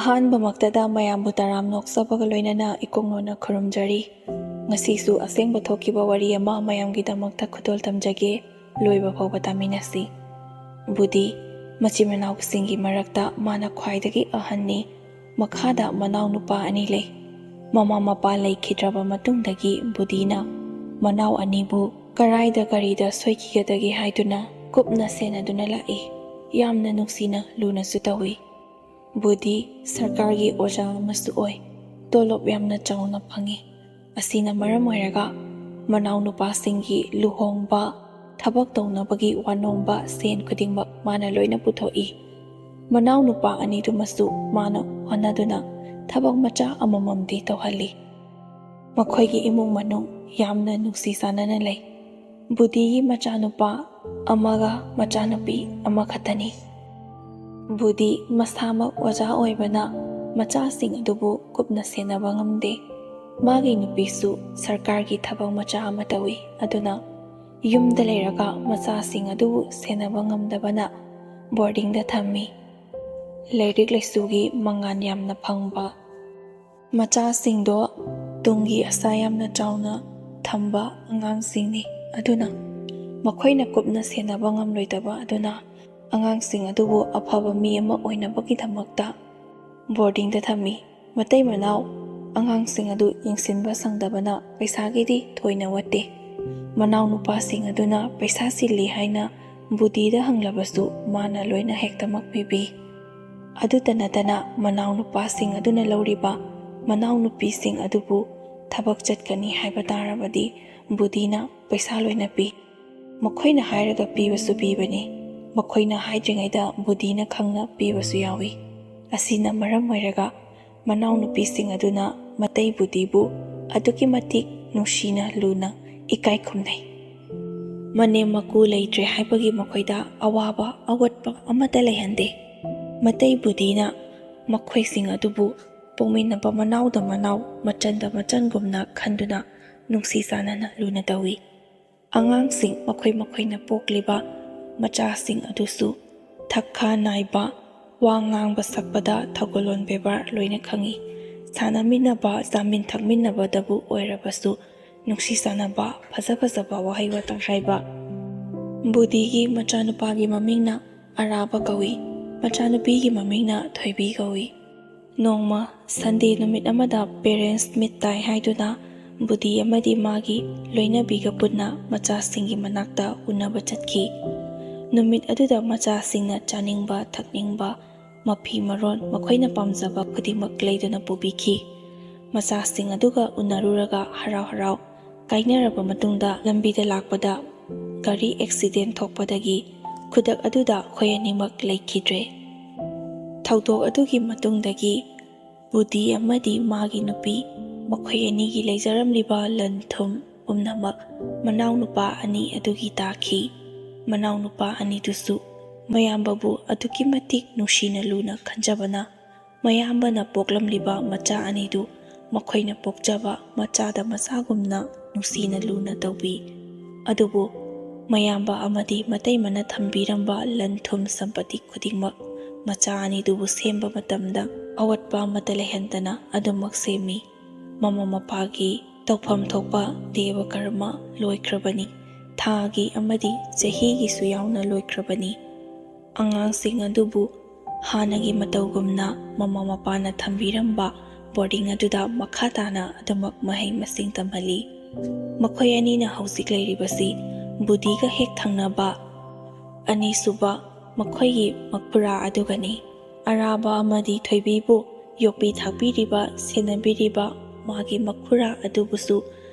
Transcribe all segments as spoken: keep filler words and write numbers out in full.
ꯑꯍꯥꯟꯕꯃꯛꯇꯗ ꯃꯌꯥꯝꯕꯨ ꯇꯔꯥꯝ ꯅꯣꯛꯆꯕꯒ ꯂꯣꯏꯅꯅ ꯏꯀꯣꯛꯅꯣꯅ ꯈꯨꯔꯨꯝꯖꯔꯤ꯫ ꯉꯁꯤꯁꯨ ꯑꯁꯦꯡꯕ ꯊꯣꯛꯈꯤꯕ ꯋꯥꯔꯤ ꯑꯃ ꯃꯌꯥꯝꯒꯤꯗꯃꯛꯇ ꯈꯨꯗꯣꯜ ꯇꯝꯖꯒꯦ꯫ ꯂꯣꯏꯕ ꯐꯥꯎꯕ ꯇꯥꯃꯤꯟꯅꯁꯤ꯫ ꯕꯨꯙꯤ ꯃꯆꯤꯟ ꯃꯅꯥꯎꯁꯤꯡꯒꯤ ꯃꯔꯛꯇ ꯃꯥꯅ ꯈ꯭ꯋꯥꯏꯗꯒꯤ ꯑꯍꯟꯅꯤ꯫ ꯃꯈꯥꯗ ꯃꯅꯥꯎ ꯅꯨꯄꯥ ꯑꯅꯤ ꯂꯩ꯫ ꯃꯃꯥ ꯃꯄꯥ ꯂꯩꯈꯤꯗ꯭ꯔꯕ ꯃꯇꯨꯡꯗꯒꯤ ꯕꯨꯙꯤꯅ ꯃꯅꯥꯎ ꯑꯅꯤꯕꯨ ꯀꯔꯥꯏꯗ ꯀꯔꯤꯗ ꯁꯣꯏꯈꯤꯒꯗꯒꯦ ꯍꯥꯏꯗꯨꯅ ꯀꯨꯞꯅ ꯁꯦꯟꯅꯗꯨꯅ ꯂꯥꯛꯏ꯫ ꯌꯥꯝꯅ ꯅꯨꯡꯁꯤꯅ ꯂꯨꯅꯁꯨ ꯇꯧꯏ꯫ ꯕꯨꯙꯤ ꯁꯔꯀꯥꯔꯒꯤ ꯑꯣꯖꯥ ꯑꯃꯁꯨ ꯑꯣꯏ꯫ ꯇꯣꯂꯣꯞ ꯌꯥꯝꯅ ꯆꯥꯎꯅ ꯐꯪꯏ꯫ ꯑꯁꯤꯅ ꯃꯔꯝ ꯑꯣꯏꯔꯒ ꯃꯅꯥꯎ ꯅꯨꯄꯥꯁꯤꯡꯒꯤ ꯂꯨꯍꯣꯡꯕ, ꯊꯕꯛ ꯇꯧꯅꯕꯒꯤ ꯋꯥꯅꯣꯝꯕ ꯁꯦꯟ ꯈꯨꯗꯤꯡꯃꯛ ꯃꯥꯅ ꯂꯣꯏꯅ ꯄꯨꯊꯣꯛꯏ꯫ ꯃꯅꯥꯎ ꯅꯨꯄꯥ ꯑꯅꯤꯗꯨꯃꯁꯨ ꯃꯥꯅ ꯍꯣꯠꯅꯗꯨꯅ ꯊꯕꯛ ꯃꯆꯥ ꯑꯃꯃꯝꯗꯤ ꯇꯧꯍꯜꯂꯤ꯫ ꯃꯈꯣꯏꯒꯤ ꯏꯃꯨꯡ ꯃꯅꯨꯡ ꯌꯥꯝꯅ ꯅꯨꯡꯁꯤ ꯆꯥꯟꯅꯅ ꯂꯩ꯫ ꯕꯨꯙꯤꯒꯤ ꯃꯆꯥꯅꯨꯄꯥ ꯑꯃꯒ ꯃꯆꯥꯅꯨꯄꯤ ꯑꯃꯈꯛꯇꯅꯤ꯫ ꯕꯨꯙꯤ ꯃꯁꯥꯃꯛ ꯑꯣꯖꯥ ꯑꯣꯏꯕꯅ ꯃꯆꯥꯁꯤꯡ ꯑꯗꯨꯕꯨ ꯀꯨꯞꯅ ꯁꯦꯟꯅꯕ ꯉꯝꯗꯦ꯫ ꯃꯥꯒꯤ ꯅꯨꯄꯤꯁꯨ ꯁꯔꯀꯥꯔꯒꯤ ꯊꯕꯛ ꯃꯆꯥ ꯑꯃ ꯇꯧꯏ꯫ ꯑꯗꯨꯅ ꯌꯨꯝꯗ ꯂꯩꯔꯒ ꯃꯆꯥꯁꯤꯡ ꯑꯗꯨꯕꯨ ꯁꯦꯟꯅꯕ ꯉꯝꯗꯕꯅ ꯕꯣꯔꯗꯤꯡꯗ ꯊꯝꯃꯤ꯫ ꯂꯥꯏꯔꯤꯛ ꯂꯥꯏꯁꯨꯒꯤ ꯃꯉꯥꯜ ꯌꯥꯝꯅ ꯐꯪꯕ, ꯃꯆꯥꯁꯤꯡꯗꯣ ꯇꯨꯡꯒꯤ ꯑꯁꯥ ꯌꯥꯝꯅ ꯆꯥꯎꯅ ꯊꯝꯕ ꯑꯉꯥꯡꯁꯤꯡꯅꯤ꯫ ꯑꯗꯨꯅ ꯃꯈꯣꯏꯅ ꯀꯨꯞꯅ ꯁꯦꯟꯅꯕ ꯉꯝꯂꯣꯏꯗꯕ ꯑꯗꯨꯅ ꯑꯉꯥꯡꯁꯤꯡ ꯑꯗꯨꯕꯨ ꯑꯐꯕ ꯃꯤ ꯑꯃ ꯑꯣꯏꯅꯕꯒꯤꯗꯃꯛꯇ ꯕꯣꯔꯗꯤꯡꯗ ꯊꯝꯃꯤ꯫ ꯃꯇꯩ ꯃꯅꯥꯎ ꯑꯉꯥꯡꯁꯤꯡ ꯑꯗꯨ ꯌꯦꯡꯁꯤꯟꯕ ꯁꯪꯗꯕꯅ ꯄꯩꯁꯥꯒꯤꯗꯤ ꯊꯣꯏꯅ ꯋꯥꯠꯇꯦ꯫ ꯃꯅꯥꯎ ꯅꯨꯄꯥꯁꯤꯡ ꯑꯗꯨꯅ ꯄꯩꯁꯥ ꯆꯤꯜꯂꯤ ꯍꯥꯏꯅ ꯕꯨꯙꯤꯗ ꯍꯪꯂꯕꯁꯨ ꯃꯥꯅ ꯂꯣꯏꯅ ꯍꯦꯛꯇꯃꯛ ꯄꯤꯕꯤ꯫ ꯑꯗꯨꯇ ꯅꯠꯇꯅ ꯃꯅꯥꯎ ꯅꯨꯄꯥꯁꯤꯡ ꯑꯗꯨꯅ ꯂꯧꯔꯤꯕ ꯃꯅꯥꯎ ꯅꯨꯄꯤꯁꯤꯡ ꯑꯗꯨꯕꯨ ꯊꯕꯛ ꯆꯠꯀꯅꯤ ꯍꯥꯏꯕ ꯇꯥꯔꯕꯗꯤ ꯕꯨꯙꯤꯅ ꯄꯩꯁꯥ ꯂꯣꯏꯅ ꯄꯤ꯫ ꯃꯈꯣꯏꯅ ꯍꯥꯏꯔꯒ ꯄꯤꯕꯁꯨ ꯄꯤꯕꯅꯤ꯫ ꯃꯈꯣꯏꯅ ꯍꯥꯏꯗ꯭ꯔꯤꯉꯩꯗ ꯕꯨꯙꯤꯅ ꯈꯪꯅ ꯄꯤꯕꯁꯨ ꯌꯥꯎꯏ꯫ ꯑꯁꯤꯅ ꯃꯔꯝ ꯑꯣꯏꯔꯒ ꯃꯅꯥꯎꯅꯨꯄꯤꯁꯤꯡ ꯑꯗꯨꯅ ꯃꯇꯩ ꯕꯨꯙꯤꯕꯨ ꯑꯗꯨꯛꯀꯤ ꯃꯇꯤꯛ ꯅꯨꯡꯁꯤꯅ ꯂꯨꯅ ꯏꯀꯥꯏ ꯈꯨꯝꯅꯩ꯫ ꯃꯅꯦꯝ ꯃꯀꯨ ꯂꯩꯇ꯭ꯔꯦ ꯍꯥꯏꯕꯒꯤ ꯃꯈꯣꯏꯗ ꯑꯋꯥꯕ ꯑꯋꯥꯠꯄ ꯑꯃꯠꯇ ꯂꯩꯍꯟꯗꯦ꯫ ꯃꯇꯩ ꯕꯨꯙꯤꯅ ꯃꯈꯣꯏꯁꯤꯡ ꯑꯗꯨꯕꯨ ꯄꯣꯛꯃꯤꯟꯅꯕ ꯃꯅꯥꯎꯗ ꯃꯅꯥꯎ, ꯃꯆꯟꯗ ꯃꯆꯟꯒꯨꯝꯅ ꯈꯟꯗꯨꯅ ꯅꯨꯡꯁꯤ ꯆꯥꯟꯅꯅ ꯂꯨꯅ ꯇꯧꯏ꯫ ꯑꯉꯥꯡꯁꯤꯡ ꯃꯈꯣꯏ ꯃꯈꯣꯏꯅ ꯄꯣꯛꯂꯤꯕ ꯃꯆꯥꯁꯤꯡ ꯑꯗꯨꯁꯨ ꯊꯛꯈꯥ ꯅꯥꯏꯕ, ꯋꯥ ꯉꯥꯡꯕ ꯁꯛꯄꯗ ꯊꯧꯒꯜꯂꯣꯟ ꯕꯦꯕꯥꯔ ꯂꯣꯏꯅ ꯈꯪꯏ꯫ ꯁꯥꯟꯅꯃꯤꯟꯅꯕ, ꯆꯥꯃꯤꯟ ꯊꯛꯃꯤꯟꯅꯕꯗꯕꯨ ꯑꯣꯏꯔꯕꯁꯨ ꯅꯨꯡꯁꯤ ꯆꯥꯟꯅꯕ, ꯐꯖ ꯐꯖꯕ ꯋꯥꯍꯩ ꯋꯥꯇꯥ ꯍꯥꯏꯕ꯫ ꯕꯨꯙꯤꯒꯤ ꯃꯆꯥꯅꯨꯄꯥꯒꯤ ꯃꯃꯤꯡꯅ ꯑꯔꯥꯕ ꯀꯧꯏ꯫ ꯃꯆꯥꯅꯨꯄꯤꯒꯤ ꯃꯃꯤꯡꯅ ꯊꯣꯏꯕꯤ ꯀꯧꯏ꯫ ꯅꯣꯡꯃ ꯁꯟꯗꯦ ꯅꯨꯃꯤꯠ ꯑꯃꯗ parents meet ꯇꯥꯏ ꯍꯥꯏꯗꯨꯅ ꯕꯨꯙꯤ ꯑꯃꯗꯤ ꯃꯥꯒꯤ ꯂꯣꯏꯅꯕꯤꯒ ꯄꯨꯟꯅ ꯃꯆꯥꯁꯤꯡꯒꯤ ꯃꯅꯥꯛꯇ ꯎꯅꯕ ꯆꯠꯈꯤ꯫ ꯅꯨꯃꯤꯠ ꯑꯗꯨꯗ ꯃꯆꯥꯁꯤꯡꯅ ꯆꯥꯅꯤꯡꯕ ꯊꯛꯅꯤꯡꯕ, ꯃꯐꯤ ꯃꯔꯣꯟ, ꯃꯈꯣꯏꯅ ꯄꯥꯝꯖꯕ ꯈꯨꯗꯤꯡꯃꯛ ꯂꯩꯗꯨꯅ ꯄꯨꯕꯤꯈꯤ꯫ ꯃꯆꯥꯁꯤꯡ ꯑꯗꯨꯒ ꯎꯅꯔꯨꯔꯒ ꯍꯔꯥꯎ ꯍꯔꯥꯎ ꯀꯥꯏꯅꯔꯕ ꯃꯇꯨꯡꯗ ꯂꯝꯕꯤꯗ ꯂꯥꯛꯄꯗ ꯒꯥꯔꯤ ꯑꯦꯛꯁꯤꯗꯦꯟ ꯊꯣꯛꯄꯗꯒꯤ ꯈꯨꯗꯛ ꯑꯗꯨꯗ ꯃꯈꯣꯏ ꯑꯅꯤꯃꯛ ꯂꯩꯈꯤꯗ꯭ꯔꯦ꯫ ꯊꯧꯗꯣꯛ ꯑꯗꯨꯒꯤ ꯃꯇꯨꯡꯗꯒꯤ ꯕꯨꯙꯤ ꯑꯃꯗꯤ ꯃꯥꯒꯤ ꯅꯨꯄꯤ, ꯃꯈꯣꯏ ꯑꯅꯤꯒꯤ ꯂꯩꯖꯔꯝꯂꯤꯕ ꯂꯟ ꯊꯨꯝ ꯄꯨꯝꯅꯃꯛ ꯃꯅꯥꯎꯅꯨꯄꯥ ꯑꯅꯤ ꯑꯗꯨꯒꯤ ꯇꯥꯈꯤ꯫ ꯃꯅꯥꯎꯅꯨꯄꯥ ꯑꯅꯤꯗꯨꯁꯨ ꯃꯌꯥꯝꯕꯕꯨ ꯑꯗꯨꯛꯀꯤ ꯃꯇꯤꯛ ꯅꯨꯡꯁꯤꯅ ꯂꯨꯅ ꯈꯟꯖꯕꯅ, ꯃꯌꯥꯝꯕꯅ ꯄꯣꯛꯂꯝꯂꯤꯕ ꯃꯆꯥ ꯑꯅꯤꯗꯨ ꯃꯈꯣꯏꯅ ꯄꯣꯛꯆꯕ ꯃꯆꯥꯗ ꯃꯆꯥꯒꯨꯝꯅ ꯅꯨꯡꯁꯤꯅ ꯂꯨꯅ ꯇꯧꯕꯤ꯫ ꯑꯗꯨꯕꯨ ꯃꯌꯥꯝꯕ ꯑꯃꯗꯤ ꯃꯇꯩꯃꯅ ꯊꯝꯕꯤꯔꯝꯕ ꯂꯟ ꯊꯨꯝ ꯁꯝꯄꯇꯤ ꯈꯨꯗꯤꯡꯃꯛ ꯃꯆꯥ ꯑꯅꯤꯗꯨꯕꯨ ꯁꯦꯝꯕ ꯃꯇꯝꯗ ꯑꯋꯥꯠꯄ ꯑꯃꯠꯇ ꯂꯩꯍꯟꯗꯅ ꯑꯗꯨꯃꯛ ꯁꯦꯝꯃꯤ꯫ ꯃꯃꯥ ꯃꯄꯥꯒꯤ ꯇꯧꯐꯝ ꯊꯣꯛꯄ ꯗꯦꯕ ꯀꯔꯃ ꯂꯣꯏꯈ꯭ꯔꯕꯅꯤ꯫ ꯊꯥꯒꯤ ꯑꯃꯗꯤ ꯆꯍꯤꯒꯤꯁꯨ ꯌꯥꯎꯅ ꯂꯣꯏꯈ꯭ꯔꯕꯅꯤ꯫ ꯑꯉꯥꯡꯁꯤꯡ ꯑꯗꯨꯕꯨ ꯍꯥꯟꯅꯒꯤ ꯃꯇꯧꯒꯨꯝꯅ ꯃꯃꯥ ꯃꯄꯥꯅ ꯊꯝꯕꯤꯔꯝꯕ ꯕꯣꯔꯗꯤꯡ ꯑꯗꯨꯗ ꯃꯈꯥ ꯇꯥꯅ ꯑꯗꯨꯃꯛ ꯃꯍꯩ ꯃꯁꯤꯡ ꯇꯝꯍꯜꯂꯤ꯫ ꯃꯈꯣꯏ ꯑꯅꯤꯅ ꯍꯧꯖꯤꯛ ꯂꯩꯔꯤꯕꯁꯤ ꯕꯨꯙꯤꯒ ꯍꯦꯛ ꯊꯪꯅꯕ ꯑꯅꯤꯁꯨꯕ ꯃꯈꯣꯏꯒꯤ ꯃꯈꯨꯔꯥ ꯑꯗꯨꯒꯅꯤ꯫ ꯑꯔꯥꯕ ꯑꯃꯗꯤ ꯊꯣꯏꯕꯤꯕꯨ ꯌꯣꯛꯄꯤ ꯊꯥꯛꯄꯤꯔꯤꯕ, ꯁꯦꯟꯅꯕꯤꯔꯤꯕ ꯃꯥꯒꯤ ꯃꯈꯨꯔꯥ ꯑꯗꯨꯕꯨꯁꯨ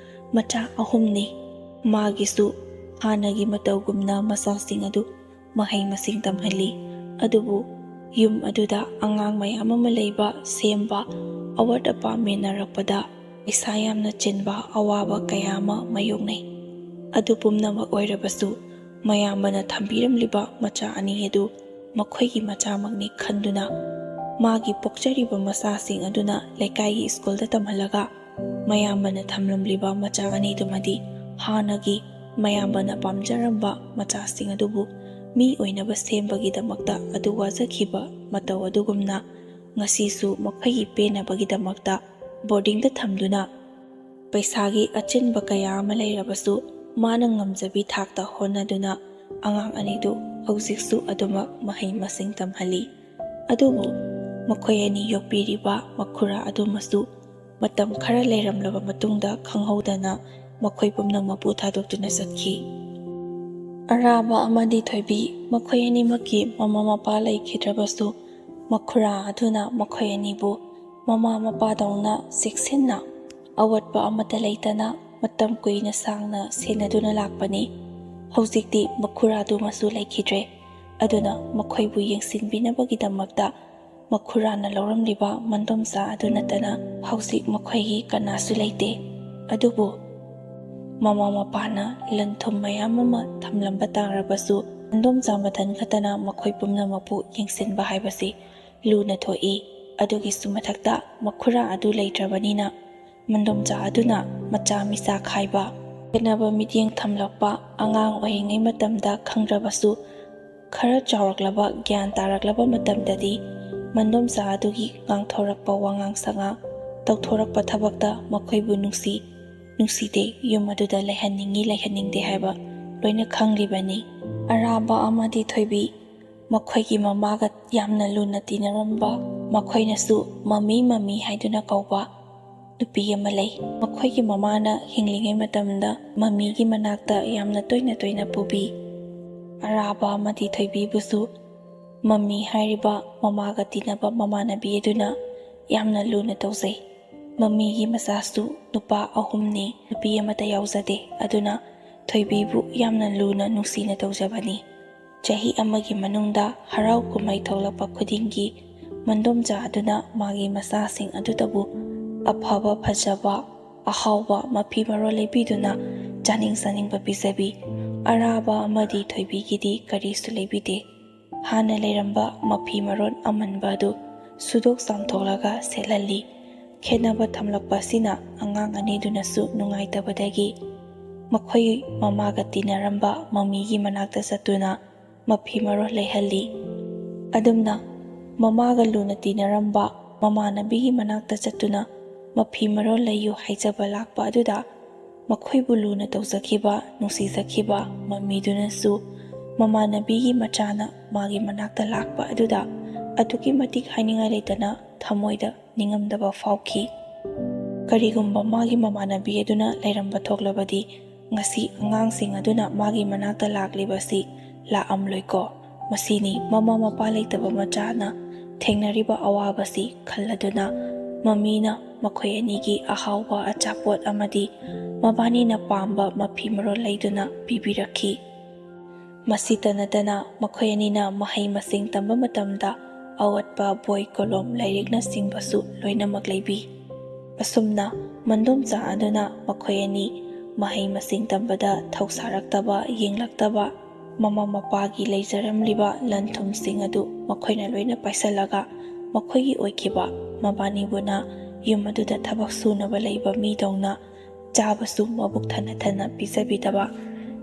ꯃꯆꯥ ꯑꯍꯨꯝꯅꯤ꯫ ꯃꯥꯒꯤꯁꯨ ꯍꯥꯟꯅꯒꯤ ꯃꯇꯧꯒꯨꯝꯅ ꯃꯆꯥꯁꯤꯡ ꯑꯗꯨ ꯃꯍꯩ ꯃꯁꯤꯡ ꯇꯝꯍꯜꯂꯤ꯫ ꯑꯗꯨꯕꯨ ꯌꯨꯝ ꯑꯗꯨꯗ ꯑꯉꯥꯡ ꯃꯌꯥꯝ ꯑꯃ ꯂꯩꯕ, ꯁꯦꯝꯕ, ꯑꯋꯥꯠ ꯑꯄꯥ ꯃꯦꯟꯅꯔꯛꯄꯗ ꯄꯩꯁꯥ ꯌꯥꯝꯅ ꯆꯤꯟꯕ ꯑꯋꯥꯕ ꯀꯌꯥ ꯑꯃ ꯃꯥꯌꯣꯛꯅꯩ꯫ ꯑꯗꯨ ꯄꯨꯝꯅꯃꯛ ꯑꯣꯏꯔꯕꯁꯨ ꯃꯌꯥꯝꯕꯅ ꯊꯝꯕꯤꯔꯝꯂꯤꯕ ꯃꯆꯥ ꯑꯅꯤ ꯑꯗꯨ ꯃꯈꯣꯏꯒꯤ ꯃꯆꯥꯃꯛꯅꯤ ꯈꯟꯗꯨꯅ ꯃꯥꯒꯤ ꯄꯣꯛꯆꯔꯤꯕ ꯃꯆꯥꯁꯤꯡ ꯑꯗꯨꯅ ꯂꯩꯀꯥꯏꯒꯤ ꯁ꯭ꯀꯨꯜꯗ ꯇꯝꯍꯜꯂꯒ ꯃꯌꯥꯝꯕꯅ ꯊꯝꯂꯝꯂꯤꯕ ꯃꯆꯥ ꯑꯅꯤꯗꯨꯃꯗꯤ ꯍꯥꯟꯅꯒꯤ ꯃꯌꯥꯝꯕꯅ ꯄꯥꯝꯖꯔꯝꯕ ꯃꯆꯥꯁꯤꯡ ꯑꯗꯨꯕꯨ ꯃꯤ ꯑꯣꯏꯅꯕ ꯁꯦꯝꯕꯒꯤꯗꯃꯛꯇ ꯑꯗꯨ ꯋꯥꯖꯈꯤꯕ ꯃꯇꯧ ꯑꯗꯨꯒꯨꯝꯅ ꯉꯁꯤꯁꯨ ꯃꯈꯣꯏꯒꯤ ꯄꯦꯟꯅꯕꯒꯤꯗꯃꯛꯇ ꯕꯣꯔꯗꯤꯡꯗ ꯊꯝꯗꯨꯅ ꯄꯩꯁꯥꯒꯤ ꯑꯆꯤꯟꯕ ꯀꯌꯥ ꯑꯃ ꯂꯩꯔꯕꯁꯨ ꯃꯥꯅ ꯉꯝꯖꯕꯤ ꯊꯥꯛꯇ ꯍꯣꯠꯅꯗꯨꯅ ꯑꯉꯥꯡ ꯑꯅꯤꯗꯨ ꯍꯧꯖꯤꯛꯁꯨ ꯑꯗꯨꯃꯛ ꯃꯍꯩ ꯃꯁꯤꯡ ꯇꯝꯍꯜꯂꯤ꯫ ꯑꯗꯨꯕꯨ ꯃꯈꯣꯏ ꯑꯅꯤ ꯌꯣꯛꯄꯤꯔꯤꯕ ꯃꯈꯨꯔꯥ ꯑꯗꯨꯃꯁꯨ ꯃꯇꯝ ꯈꯔ ꯂꯩꯔꯝꯂꯕ ꯃꯇꯨꯡꯗ ꯈꯪꯍꯧꯗꯅ ꯃꯈꯣꯏ ꯄꯨꯝꯅꯃꯛꯄꯨ ꯊꯥꯗꯣꯛꯇꯨꯅ ꯆꯠꯈꯤ꯫ ꯑꯔꯥꯕ ꯑꯃꯗꯤ ꯊꯣꯏꯕꯤ ꯃꯈꯣꯏ ꯑꯅꯤꯃꯛꯀꯤ ꯃꯃꯥ ꯃꯄꯥ ꯂꯩꯈꯤꯗ꯭ꯔꯕꯁꯨ ꯃꯈꯨꯔꯥ ꯑꯗꯨꯅ ꯃꯈꯣꯏ ꯑꯅꯤꯕꯨ ꯃꯃꯥ ꯃꯄꯥꯗꯧꯅ ꯆꯦꯛꯁꯤꯟꯅ ꯑꯋꯥꯠꯄ ꯑꯃꯠꯇ ꯂꯩꯇꯅ ꯃꯇꯝ ꯀꯨꯏꯅ ꯁꯥꯡꯅ ꯁꯦꯟꯅꯗꯨꯅ ꯂꯥꯛꯄꯅꯤ꯫ ꯍꯧꯖꯤꯛꯇꯤ ꯃꯈꯨꯔꯥꯗꯨꯃꯁꯨ ꯂꯩꯈꯤꯗ꯭ꯔꯦ꯫ ꯑꯗꯨꯅ ꯃꯈꯣꯏꯕꯨ ꯌꯦꯡꯁꯤꯟꯕꯤꯅꯕꯒꯤꯗꯃꯛꯇ ꯃꯈꯨꯔꯥꯅ ꯂꯧꯔꯝꯂꯤꯕ ꯃꯟꯗꯣꯝꯆꯥ ꯑꯗꯨ ꯅꯠꯇꯅ ꯍꯧꯖꯤꯛ ꯃꯈꯣꯏꯒꯤ ꯀꯅꯥꯁꯨ ꯂꯩꯇꯦ꯫ ꯑꯗꯨꯕꯨ ꯃꯃꯥ ꯃꯄꯥꯅ ꯂꯟ ꯊꯨꯝ ꯃꯌꯥꯝ ꯑꯃ ꯊꯝꯂꯝꯕ ꯇꯥꯔꯕꯁꯨ ꯃꯟꯗꯣꯝꯆꯥ ꯃꯊꯟ ꯈꯛꯇꯅ ꯃꯈꯣꯏ ꯄꯨꯝꯅꯃꯛꯄꯨ ꯌꯦꯡꯁꯤꯟꯕ ꯍꯥꯏꯕꯁꯤ ꯂꯨꯅ ꯊꯣꯛꯏ꯫ ꯑꯗꯨꯒꯤꯁꯨ ꯃꯊꯛꯇ ꯃꯈꯨꯔꯥ ꯑꯗꯨ ꯂꯩꯇ꯭ꯔꯕꯅꯤꯅ ꯃꯟꯗꯣꯝꯆꯥ ꯑꯗꯨꯅ ꯃꯆꯥ ꯃꯤꯆꯥ ꯈꯥꯏꯕ, ꯈꯦꯠꯅꯕ ꯃꯤꯠꯌꯦꯡ ꯊꯝꯂꯛꯄ, ꯑꯉꯥꯡ ꯑꯣꯏꯔꯤꯉꯩ ꯃꯇꯝꯗ ꯈꯪꯗ꯭ꯔꯕꯁꯨ ꯈꯔ ꯆꯥꯎꯔꯛꯂꯕ ꯒ꯭ꯌꯥꯟ ꯇꯥꯔꯛꯂꯕ ꯃꯇꯝꯗꯗꯤ ꯃꯟꯗꯣꯝꯆꯥ ꯑꯗꯨꯒꯤ ꯉꯥꯡꯊꯣꯔꯛꯄ ꯋꯥꯉꯥꯡ ꯁꯉꯥꯡ, ꯇꯧꯊꯣꯔꯛꯄ ꯊꯕꯛꯇ ꯃꯈꯣꯏꯕꯨ ꯅꯨꯡꯁꯤ, ꯅꯨꯡꯁꯤꯗꯦ, ꯌꯨꯝ ꯑꯗꯨꯗ ꯂꯩꯍꯟꯅꯤꯡꯉꯤ, ꯂꯩꯍꯟꯅꯤꯡꯗꯦ ꯍꯥꯏꯕ ꯂꯣꯏꯅ ꯈꯪꯂꯤꯕꯅꯤ꯫ ꯑꯔꯥꯕ ꯑꯃꯗꯤ ꯊꯣꯏꯕꯤ ꯃꯈꯣꯏꯒꯤ ꯃꯃꯥꯒ ꯌꯥꯝꯅ ꯂꯨꯅ ꯇꯤꯟꯅꯔꯝꯕ, ꯃꯈꯣꯏꯅꯁꯨ ꯃꯃꯤ ꯃꯃꯤ ꯍꯥꯏꯗꯨꯅ ꯀꯧꯕ ꯅꯨꯄꯤ ꯑꯃ ꯂꯩ꯫ ꯃꯈꯣꯏꯒꯤ ꯃꯃꯥꯅ ꯍꯤꯡꯂꯤꯉꯩ ꯃꯇꯝꯗ ꯃꯃꯤꯒꯤ ꯃꯅꯥꯛꯇ ꯌꯥꯝꯅ ꯇꯣꯏꯅ ꯇꯣꯏꯅ ꯄꯨꯕꯤ꯫ ꯑꯔꯥꯕ ꯑꯃꯗꯤ ꯊꯣꯏꯕꯤꯕꯨꯁꯨ ꯃꯃꯤ ꯍꯥꯏꯔꯤꯕ ꯃꯃꯥꯒ ꯇꯤꯟꯅꯕ ꯃꯃꯥꯟꯅꯕꯤ ꯑꯗꯨꯅ ꯌꯥꯝꯅ ꯂꯨꯅ ꯇꯧꯖꯩ꯫ ꯃꯃꯤꯒꯤ ꯃꯆꯥꯁꯨ ꯅꯨꯄꯥ ꯑꯍꯨꯝꯅꯤ, ꯅꯨꯄꯤ ꯑꯃꯠꯇ ꯌꯥꯎꯖꯗꯦ꯫ ꯑꯗꯨꯅ ꯊꯣꯏꯕꯤꯕꯨ ꯌꯥꯝꯅ ꯂꯨꯅ ꯅꯨꯡꯁꯤꯅ ꯇꯧꯖꯕꯅꯤ꯫ ꯆꯍꯤ ꯑꯃꯒꯤ ꯃꯅꯨꯡꯗ ꯍꯔꯥꯎ ꯀꯨꯝꯍꯩ ꯊꯣꯛꯂꯛꯄ ꯈꯨꯗꯤꯡꯒꯤ ꯃꯟꯗꯣꯝꯆꯥ ꯑꯗꯨꯅ ꯃꯥꯒꯤ ꯃꯆꯥꯁꯤꯡ ꯑꯗꯨꯗꯕꯨ ꯑꯐꯕ ꯐꯖꯕ, ꯑꯍꯥꯎꯕ ꯃꯐꯤ ꯃꯔꯣꯜ ꯂꯩꯕꯤꯗꯨꯅ ꯆꯥꯅꯤꯡ ꯆꯥꯅꯤꯡꯕ ꯄꯤꯖꯕꯤ꯫ ꯑꯔꯥꯕ ꯑꯃꯗꯤ ꯊꯣꯏꯕꯤꯒꯤꯗꯤ ꯀꯔꯤꯁꯨ ꯂꯩꯕꯤꯗꯦ꯫ ꯍꯥꯟꯅ ꯂꯩꯔꯝꯕ ꯃꯐꯤ ꯃꯔꯣꯜ ꯑꯃꯟꯕ ꯑꯗꯨ ꯁꯨꯗꯣꯛ ꯆꯥꯝꯊꯣꯛꯂꯒ ꯁꯦꯠꯍꯜꯂꯤ꯫ ꯈꯦꯠꯅꯕ ꯊꯝꯂꯛꯄ ꯑꯁꯤꯅ ꯑꯉꯥꯡ ꯑꯅꯤꯗꯨꯅꯁꯨ ꯅꯨꯡꯉꯥꯏꯇꯕꯗꯒꯤ ꯃꯈꯣꯏ ꯃꯃꯥꯒ ꯇꯤꯟꯅꯔꯝꯕ ꯃꯃꯤꯒꯤ ꯃꯅꯥꯛꯇ ꯆꯠꯇꯨꯅ ꯃꯐꯤ ꯃꯔꯣꯜ ꯂꯩꯍꯜꯂꯤ꯫ ꯑꯗꯨꯝꯅ ꯃꯃꯥꯒ ꯂꯨꯅ ꯇꯤꯟꯅꯔꯝꯕ ꯃꯃꯥꯟꯅꯕꯤꯒꯤ ꯃꯅꯥꯛꯇ ꯆꯠꯇꯨꯅ ꯃꯐꯤ ꯃꯔꯣꯜ ꯂꯩꯌꯨ ꯍꯥꯏꯖꯕ ꯂꯥꯛꯄ ꯑꯗꯨꯗ ꯃꯈꯣꯏꯕꯨ ꯂꯨꯅ ꯇꯧꯖꯈꯤꯕ, ꯅꯨꯡꯁꯤꯖꯈꯤꯕ ꯃꯃꯤꯗꯨꯅꯁꯨ ꯃꯃꯥꯟꯅꯕꯤꯒꯤ ꯃꯆꯥꯅ ꯃꯥꯒꯤ ꯃꯅꯥꯛꯇ ꯂꯥꯛꯄ ꯑꯗꯨꯗ ꯑꯗꯨꯛꯀꯤ ꯃꯇꯤꯛ ꯍꯥꯏꯅꯤꯡꯉꯥꯏ ꯂꯩꯇꯅ ꯊꯃꯣꯏꯗ ꯅꯤꯡꯉꯝꯗꯕ ꯐꯥꯎꯈꯤ꯫ ꯀꯔꯤꯒꯨꯝꯕ ꯃꯥꯒꯤ ꯃꯃꯥꯟꯅꯕꯤ ꯑꯗꯨꯅ ꯂꯩꯔꯝꯕ ꯊꯣꯛꯂꯕꯗꯤ ꯉꯁꯤ ꯑꯉꯥꯡꯁꯤꯡ ꯑꯗꯨꯅ ꯃꯥꯒꯤ ꯃꯅꯥꯛꯇ ꯂꯥꯛꯂꯤꯕꯁꯤ ꯂꯥꯛꯑꯝꯂꯣꯏꯀꯣ꯫ ꯃꯁꯤꯅꯤ ꯃꯃꯥ ꯃꯄꯥ ꯂꯩꯇꯕ ꯃꯆꯥꯅ ꯊꯦꯡꯅꯔꯤꯕ ꯑꯋꯥꯕꯁꯤ ꯈꯜꯂꯗꯨꯅ ꯃꯃꯤꯅ ꯃꯈꯣꯏ ꯑꯅꯤꯒꯤ ꯑꯍꯥꯎꯕ ꯑꯆꯥꯄꯣꯠ ꯑꯃꯗꯤ ꯃꯕꯥꯅꯤꯅ ꯄꯥꯝꯕ ꯃꯐꯤ ꯃꯔꯣꯜ ꯂꯩꯗꯨꯅ ꯄꯤꯕꯤꯔꯛꯈꯤ꯫ ꯃꯁꯤꯇ ꯅꯠꯇꯅ ꯃꯈꯣꯏ ꯑꯅꯤꯅ ꯃꯍꯩ ꯃꯁꯤꯡ ꯇꯝꯕ ꯃꯇꯝꯗ ꯑꯋꯥꯠꯄ ꯕꯣꯏ, ꯀꯣꯂꯣꯝ, ꯂꯥꯏꯔꯤꯛꯅꯆꯤꯡꯕꯁꯨ ꯂꯣꯏꯅꯃꯛ ꯂꯩꯕꯤ꯫ ꯑꯁꯨꯝꯅ ꯃꯟꯗꯣꯝꯆꯥ ꯑꯗꯨꯅ ꯃꯈꯣꯏ ꯑꯅꯤ ꯃꯍꯩ ꯃꯁꯤꯡ ꯇꯝꯕꯗ ꯊꯧꯁꯥꯔꯛꯇꯕ, ꯌꯦꯡꯂꯛꯇꯕ, ꯃꯃꯥ ꯃꯄꯥꯒꯤ ꯂꯩꯖꯔꯝꯂꯤꯕ ꯂꯟ ꯊꯨꯝꯁꯤꯡ ꯑꯗꯨ ꯃꯈꯣꯏꯅ ꯂꯣꯏꯅ ꯄꯥꯏꯁꯜꯂꯒ ꯃꯈꯣꯏꯒꯤ ꯑꯣꯏꯈꯤꯕ ꯃꯕꯥꯅꯤꯕꯨꯅ ꯌꯨꯝ ꯑꯗꯨꯗ ꯊꯕꯛ ꯁꯨꯅꯕ ꯂꯩꯕ ꯃꯤꯗꯧꯅ ꯆꯥꯕꯁꯨ ꯃꯕꯨꯛ ꯊꯟꯅ ꯊꯟꯅ ꯄꯤꯖꯕꯤꯗꯕ꯫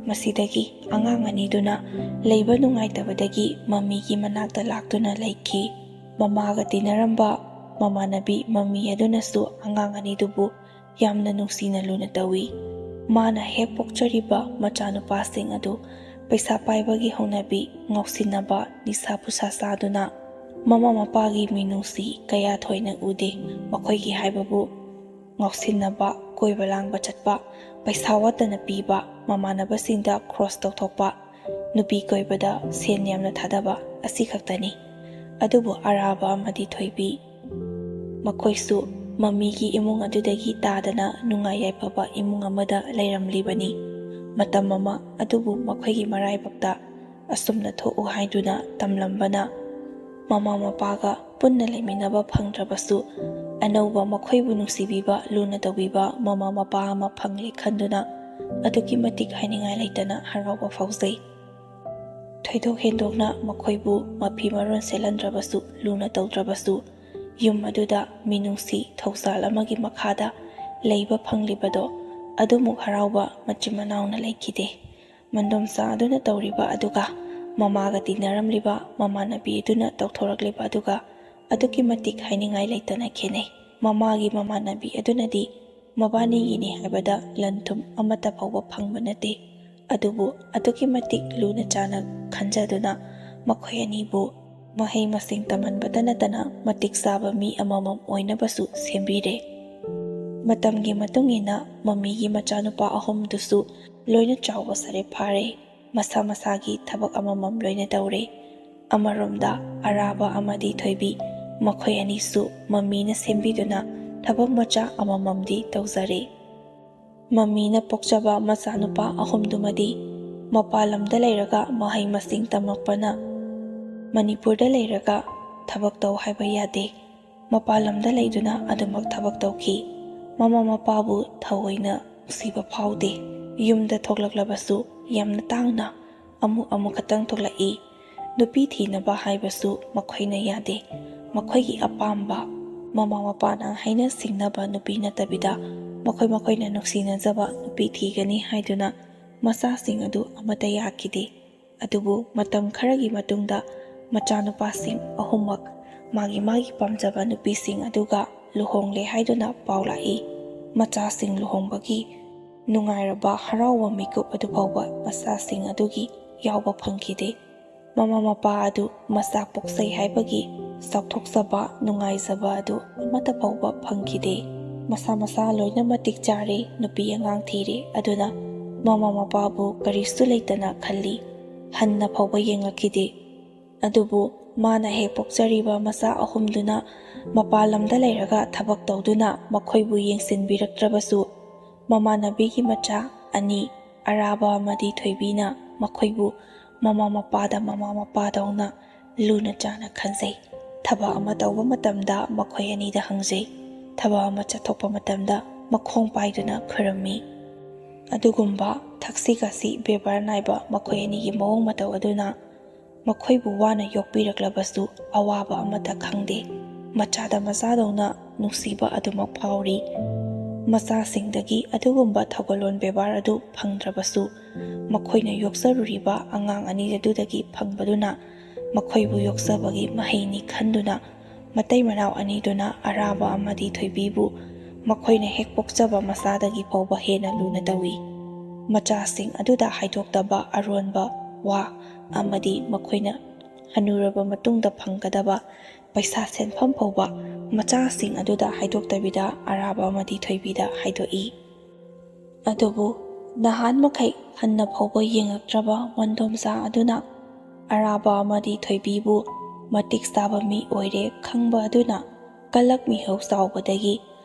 ꯃꯁꯤꯗꯒꯤ ꯑꯉꯥꯡ ꯑꯅꯤꯗꯨꯅ ꯂꯩꯕ ꯅꯨꯡꯉꯥꯏꯇꯕꯗꯒꯤ ꯃꯃꯤꯒꯤ ꯃꯅꯥꯛꯇ ꯂꯥꯛꯇꯨꯅ ꯂꯩꯈꯤ꯫ ꯃꯃꯥꯒ ꯇꯤꯟꯅꯔꯝꯕ ꯃꯃꯥꯟꯅꯕꯤ ꯃꯃꯤ ꯑꯗꯨꯅꯁꯨ ꯑꯉꯥꯡ ꯑꯅꯤꯗꯨꯕꯨ ꯌꯥꯝꯅ ꯅꯨꯡꯁꯤꯅ ꯂꯨꯅ ꯇꯧꯏ꯫ ꯃꯥꯅ ꯍꯦꯛ ꯄꯣꯛꯆꯔꯤꯕ ꯃꯆꯥꯅꯨꯄꯥꯁꯤꯡ ꯑꯗꯨ ꯄꯩꯁꯥ ꯄꯥꯏꯕꯒꯤ ꯍꯧꯅꯕꯤ, ꯉꯥꯎꯁꯤꯟꯅꯕ, ꯅꯤꯁꯥ ꯄꯨꯁꯥ ꯆꯥꯗꯨꯅ ꯃꯃꯥ ꯃꯄꯥꯒꯤ ꯃꯤꯅꯨꯡꯁꯤ ꯀꯌꯥ ꯊꯣꯏꯅ ꯎꯗꯦ꯫ ꯃꯈꯣꯏꯒꯤ ꯍꯥꯏꯕꯕꯨ ꯉꯥꯎꯁꯤꯟꯅꯕ, ꯀꯣꯏꯕ ꯂꯥꯡꯕ ꯆꯠꯄ, ꯄꯩꯁꯥ ꯋꯥꯠꯇꯅ ꯄꯤꯕ, ꯃꯃꯥꯟꯅꯕꯁꯤꯡꯗ ꯈ꯭ꯔꯣꯁ ꯇꯧꯊꯣꯛꯄ, ꯅꯨꯄꯤ ꯀꯣꯏꯕꯗ ꯁꯦꯟ ꯌꯥꯝꯅ ꯊꯥꯗꯕ ꯑꯁꯤꯈꯛꯇꯅꯤ꯫ ꯑꯗꯨꯕꯨ ꯑꯔꯥꯕ ꯑꯃꯗꯤ ꯊꯣꯏꯕꯤ꯫ ꯃꯈꯣꯏꯁꯨ ꯃꯃꯤꯒꯤ ꯏꯃꯨꯡ ꯑꯗꯨꯗꯒꯤ ꯇꯥꯗꯅ ꯅꯨꯡꯉꯥꯏ ꯌꯥꯏꯐꯕ ꯏꯃꯨꯡ ꯑꯃꯗ ꯂꯩꯔꯝꯂꯤꯕꯅꯤ꯫ ꯃꯇꯝ ꯑꯃ ꯑꯗꯨꯕꯨ ꯃꯈꯣꯏꯒꯤ ꯃꯔꯥꯏꯕꯛꯇ ꯑꯁꯨꯝꯅ ꯊꯣꯛꯎ ꯍꯥꯏꯗꯨꯅ ꯇꯝꯂꯝꯕꯅ ꯃꯃꯥ ꯃꯄꯥꯒ ꯄꯨꯟꯅ ꯂꯩꯃꯤꯟꯅꯕ ꯐꯪꯗ꯭ꯔꯕꯁꯨ ꯑꯅꯧꯕ ꯃꯈꯣꯏꯕꯨ ꯅꯨꯡꯁꯤꯕꯤꯕ, ꯂꯨꯅ ꯇꯧꯕꯤꯕ ꯃꯃꯥ ꯃꯄꯥ ꯑꯃ ꯐꯪꯂꯦ ꯈꯟꯗꯨꯅ ꯑꯗꯨꯛꯀꯤ ꯃꯇꯤꯛ ꯍꯥꯏꯅꯤꯡꯉꯥꯏ ꯂꯩꯇꯅ ꯍꯔꯥꯎꯕ ꯐꯥꯎꯖꯩ꯫ ꯊꯣꯏꯗꯣꯛ ꯍꯦꯟꯗꯣꯛꯅ ꯃꯈꯣꯏꯕꯨ ꯃꯐꯤ ꯃꯔꯣꯟ ꯁꯦꯠꯍꯟꯗ꯭ꯔꯕꯁꯨ, ꯂꯨꯅ ꯇꯧꯗ꯭ꯔꯕꯁꯨ, ꯌꯨꯝ ꯑꯗꯨꯗ ꯃꯤꯅꯨꯡꯁꯤ ꯊꯧꯖꯥꯜ ꯑꯃꯒꯤ ꯃꯈꯥꯗ ꯂꯩꯕ ꯐꯪꯂꯤꯕꯗꯣ ꯑꯗꯨꯃꯨꯛ ꯍꯔꯥꯎꯕ ꯃꯆꯤꯟ ꯃꯅꯥꯎꯅ ꯂꯩꯈꯤꯗꯦ꯫ ꯃꯟꯗꯣꯝꯆꯥ ꯑꯗꯨꯅ ꯇꯧꯔꯤꯕ ꯑꯗꯨꯒ ꯃꯃꯥꯒ ꯇꯤꯟꯅꯔꯝꯂꯤꯕ ꯃꯃꯥꯟꯅꯕꯤ ꯑꯗꯨꯅ ꯇꯧꯊꯣꯔꯛꯂꯤꯕ ꯑꯗꯨꯒ ꯑꯗꯨꯛꯀꯤ ꯃꯇꯤꯛ ꯍꯥꯏꯅꯤꯡꯉꯥꯏ ꯂꯩꯇꯅ ꯈꯦꯠꯅꯩ꯫ ꯃꯃꯥꯒꯤ ꯃꯃꯥꯟꯅꯕꯤ ꯑꯗꯨꯅꯗꯤ ꯃꯕꯥꯅꯤꯒꯤꯅꯤ ꯍꯥꯏꯕꯗ ꯂꯟ ꯊꯨꯝ ꯑꯃꯠꯇ ꯐꯥꯎꯕ ꯐꯪꯕ ꯅꯠꯇꯦ꯫ ꯑꯗꯨꯕꯨ ꯑꯗꯨꯛꯀꯤ ꯃꯇꯤꯛ ꯂꯨꯅ ꯆꯥꯅ ꯈꯟꯖꯗꯨꯅ ꯃꯈꯣꯏ ꯑꯅꯤꯕꯨ ꯃꯍꯩ ꯃꯁꯤꯡ ꯇꯝꯍꯟꯕꯇ ꯅꯠꯇꯅ ꯃꯇꯤꯛ ꯆꯥꯕ ꯃꯤ ꯑꯃꯃꯝ ꯑꯣꯏꯅꯕꯁꯨ ꯁꯦꯝꯕꯤꯔꯦ꯫ ꯃꯇꯝꯒꯤ ꯃꯇꯨꯡ ꯏꯟꯅ ꯃꯃꯤꯒꯤ ꯃꯆꯥꯅꯨꯄꯥ ꯑꯍꯨꯝꯗꯨꯁꯨ ꯂꯣꯏꯅ ꯆꯥꯎꯕ ꯁꯥꯔꯦ ꯐꯥꯔꯦ꯫ ꯃꯁꯥ ꯃꯁꯥꯒꯤ ꯊꯕꯛ ꯑꯃꯃꯝ ꯂꯣꯏꯅ ꯇꯧꯔꯦ꯫ ꯑꯃꯔꯣꯝꯗ ꯑꯔꯥꯕ ꯑꯃꯗꯤ ꯊꯣꯏꯕꯤ, ꯃꯈꯣꯏ ꯑꯅꯤꯁꯨ ꯃꯃꯤꯅ ꯁꯦꯝꯕꯤꯗꯨꯅ ꯊꯕꯛ ꯃꯆꯥ ꯑꯃꯃꯝꯗꯤ ꯇꯧꯖꯔꯦ꯫ ꯃꯃꯤꯅ ꯄꯣꯛꯆꯕ ꯃꯆꯥꯅꯨꯄꯥ ꯑꯍꯨꯝꯗꯨꯃꯗꯤ ꯃꯄꯥꯟ ꯂꯝꯗ ꯂꯩꯔꯒ ꯃꯍꯩ ꯃꯁꯤꯡ ꯇꯝꯃꯛꯄꯅ ꯃꯅꯤꯄꯨꯔꯗ ꯂꯩꯔꯒ ꯊꯕꯛ ꯇꯧ ꯍꯥꯏꯕ ꯌꯥꯗꯦ꯫ ꯃꯄꯥꯟ ꯂꯝꯗ ꯂꯩꯗꯨꯅ ꯑꯗꯨꯃꯛ ꯊꯕꯛ ꯇꯧꯈꯤ꯫ ꯃꯃꯥ ꯃꯄꯥꯕꯨ ꯊꯑꯣꯏꯅ ꯅꯨꯡꯁꯤꯕ ꯐꯥꯎꯗꯦ꯫ ꯌꯨꯝꯗ ꯊꯣꯛꯂꯛꯂꯕꯁꯨ ꯌꯥꯝꯅ ꯇꯥꯡꯅ ꯑꯃꯨꯛ ꯑꯃꯨꯛꯈꯛꯇꯪ ꯊꯣꯛꯂꯛꯏ꯫ ꯅꯨꯄꯤ ꯊꯤꯅꯕ ꯍꯥꯏꯕꯁꯨ ꯃꯈꯣꯏꯅ ꯌꯥꯗꯦ꯫ ꯃꯈꯣꯏꯒꯤ ꯑꯄꯥꯝꯕ, ꯃꯃꯥ ꯃꯄꯥꯅ ꯍꯥꯏꯅ ꯁꯤꯡꯅꯕ ꯅꯨꯄꯤ ꯅꯠꯇꯕꯤꯗ ꯃꯈꯣꯏ ꯃꯈꯣꯏꯅ ꯅꯨꯡꯁꯤꯅꯖꯕ ꯅꯨꯄꯤ ꯊꯤꯒꯅꯤ ꯍꯥꯏꯗꯨꯅ ꯃꯆꯥꯁꯤꯡ ꯑꯗꯨ ꯑꯃꯠꯇ ꯌꯥꯈꯤꯗꯦ꯫ ꯑꯗꯨꯕꯨ ꯃꯇꯝ ꯈꯔꯒꯤ ꯃꯇꯨꯡꯗ ꯃꯆꯥꯅꯨꯄꯥꯁꯤꯡ ꯑꯍꯨꯝꯃꯛ ꯃꯥꯒꯤ ꯃꯥꯒꯤ ꯄꯥꯝꯖꯕ ꯅꯨꯄꯤꯁꯤꯡ ꯑꯗꯨꯒ ꯂꯨꯍꯣꯡꯂꯦ ꯍꯥꯏꯗꯨꯅ ꯄꯥꯎ ꯂꯥꯛꯏ꯫ ꯃꯆꯥꯁꯤꯡ ꯂꯨꯍꯣꯡꯕꯒꯤ ꯅꯨꯡꯉꯥꯏꯔꯕ ꯍꯔꯥꯎꯕ ꯃꯤꯀꯨꯞ ꯑꯗꯨ ꯐꯥꯎꯕ ꯃꯆꯥꯁꯤꯡ ꯑꯗꯨꯒꯤ ꯌꯥꯎꯕ ꯐꯪꯈꯤꯗꯦ꯫ ꯃꯃꯥ ꯃꯄꯥ ꯑꯗꯨ ꯃꯆꯥ ꯄꯣꯛꯆꯩ ꯍꯥꯏꯕꯒꯤ ꯆꯥꯎꯊꯣꯛꯆꯕ, ꯅꯨꯡꯉꯥꯏꯖꯕ ꯑꯗꯨ ꯑꯃꯠꯇ ꯐꯥꯎꯕ ꯐꯪꯈꯤꯗꯦ꯫ ꯃꯁꯥ ꯃꯁꯥ ꯂꯣꯏꯅ ꯃꯇꯤꯛ ꯆꯥꯔꯦ, ꯅꯨꯄꯤ ꯑꯉꯥꯡ ꯊꯤꯔꯦ, ꯑꯗꯨꯅ ꯃꯃꯥ ꯃꯄꯥꯕꯨ ꯀꯔꯤꯁꯨ ꯂꯩꯇꯅ ꯈꯜꯂꯤ꯫ ꯍꯟꯅ ꯐꯥꯎꯕ ꯌꯦꯡꯂꯛꯈꯤꯗꯦ꯫ ꯑꯗꯨꯕꯨ ꯃꯥꯅ ꯍꯦꯛ ꯄꯣꯛꯆꯔꯤꯕ ꯃꯆꯥ ꯑꯍꯨꯝꯗꯨꯅ ꯃꯄꯥꯟ ꯂꯝꯗ ꯂꯩꯔꯒ ꯊꯕꯛ ꯇꯧꯗꯨꯅ ꯃꯈꯣꯏꯕꯨ ꯌꯦꯡꯁꯤꯟꯕꯤꯔꯛꯇ꯭ꯔꯕꯁꯨ, ꯃꯃꯥꯟꯅꯕꯤꯒꯤ ꯃꯆꯥ ꯑꯅꯤ, ꯑꯔꯥꯕ ꯑꯃꯗꯤ ꯊꯣꯏꯕꯤꯅ ꯃꯈꯣꯏꯕꯨ ꯃꯃꯥ ꯃꯄꯥꯗ ꯃꯃꯥ ꯃꯄꯥꯗꯧꯅ ꯂꯨꯅ ꯆꯥꯅ ꯈꯟꯖꯩ꯫ ꯊꯕꯛ ꯑꯃ ꯇꯧꯕ ꯃꯇꯝꯗ ꯃꯈꯣꯏ ꯑꯅꯤꯗ ꯍꯪꯖꯩ꯫ ꯊꯕꯛ ꯑꯃ ꯆꯠꯊꯣꯛꯄ ꯃꯇꯝꯗ ꯃꯈꯣꯡ ꯄꯥꯏꯗꯨꯅ ꯈꯨꯔꯨꯝꯃꯤ꯫ ꯑꯗꯨꯒꯨꯝꯕ ꯊꯛꯁꯤ ꯈꯥꯁꯤ ꯕꯦꯕꯥꯔ ꯅꯥꯏꯕ ꯃꯈꯣꯏ ꯑꯅꯤꯒꯤ ꯃꯑꯣꯡ ꯃꯇꯧ ꯑꯗꯨꯅ ꯃꯈꯣꯏꯕꯨ ꯋꯥꯅ ꯌꯣꯛꯄꯤꯔꯛꯂꯕꯁꯨ ꯑꯋꯥꯕ ꯑꯃꯠꯇ ꯈꯪꯗꯦ꯫ ꯃꯆꯥꯗ ꯃꯆꯥꯗꯧꯅ ꯅꯨꯡꯁꯤꯕ ꯑꯗꯨꯃꯛ ꯐꯥꯎꯔꯤ꯫ ꯃꯆꯥꯁꯤꯡꯗꯒꯤ ꯑꯗꯨꯒꯨꯝꯕ ꯊꯧꯒꯜꯂꯣꯟ ꯕꯦꯕꯥꯔ ꯑꯗꯨ ꯐꯪꯗ꯭ꯔꯕꯁꯨ, ꯃꯈꯣꯏꯅ ꯌꯣꯛꯆꯔꯨꯔꯤꯕ ꯑꯉꯥꯡ ꯑꯅꯤ ꯑꯗꯨꯗꯒꯤ ꯐꯪꯕꯗꯨꯅ ꯃꯈꯣꯏꯕꯨ ꯌꯣꯛꯆꯕꯒꯤ ꯃꯍꯩꯅꯤ ꯈꯟꯗꯨꯅ, ꯃꯇꯩ ꯃꯅꯥꯎ ꯑꯅꯤꯗꯨꯅ ꯑꯔꯥꯕ ꯑꯃꯗꯤ ꯊꯣꯏꯕꯤꯕꯨ ꯃꯈꯣꯏꯅ ꯍꯦꯛ ꯄꯣꯛꯆꯕ ꯃꯆꯥꯗꯒꯤ ꯐꯥꯎꯕ ꯍꯦꯟꯅ ꯂꯨꯅ ꯇꯧꯏ꯫ ꯃꯆꯥꯁꯤꯡ ꯑꯗꯨꯗ ꯍꯥꯏꯗꯣꯛꯇꯕ ꯑꯔꯣꯟꯕ ꯋꯥ ꯑꯃꯗꯤ ꯃꯈꯣꯏꯅ ꯍꯅꯨꯔꯕ ꯃꯇꯨꯡꯗ ꯐꯪꯒꯗꯕ ꯄꯩꯁꯥ ꯁꯦꯟꯐꯝ ꯐꯥꯎꯕ ꯃꯆꯥꯁꯤꯡ ꯑꯗꯨꯗ ꯍꯥꯏꯗꯣꯛꯇꯕꯤꯗ ꯑꯔꯥꯕ ꯑꯃꯗꯤ ꯊꯣꯏꯕꯤꯗ ꯍꯥꯏꯗꯣꯛꯏ꯫ ꯑꯗꯨꯕꯨ ꯅꯍꯥꯟ ꯃꯈꯩ ꯍꯟꯅ ꯐꯥꯎꯕ ꯌꯦꯡꯉꯛꯇ꯭ꯔꯕ ꯃꯟꯗꯣꯝꯆꯥ ꯑꯗꯨꯅ ꯑꯔꯥꯕ ꯑꯃꯗꯤ ꯊꯣꯏꯕꯤꯕꯨ ꯃꯇꯤꯛ ꯆꯥꯕ ꯃꯤ ꯑꯣꯏꯔꯦ ꯈꯪꯕ ꯑꯗꯨꯅ ꯀꯂꯛ ꯃꯤꯍꯧ ꯆꯥꯎꯕꯗꯒꯤ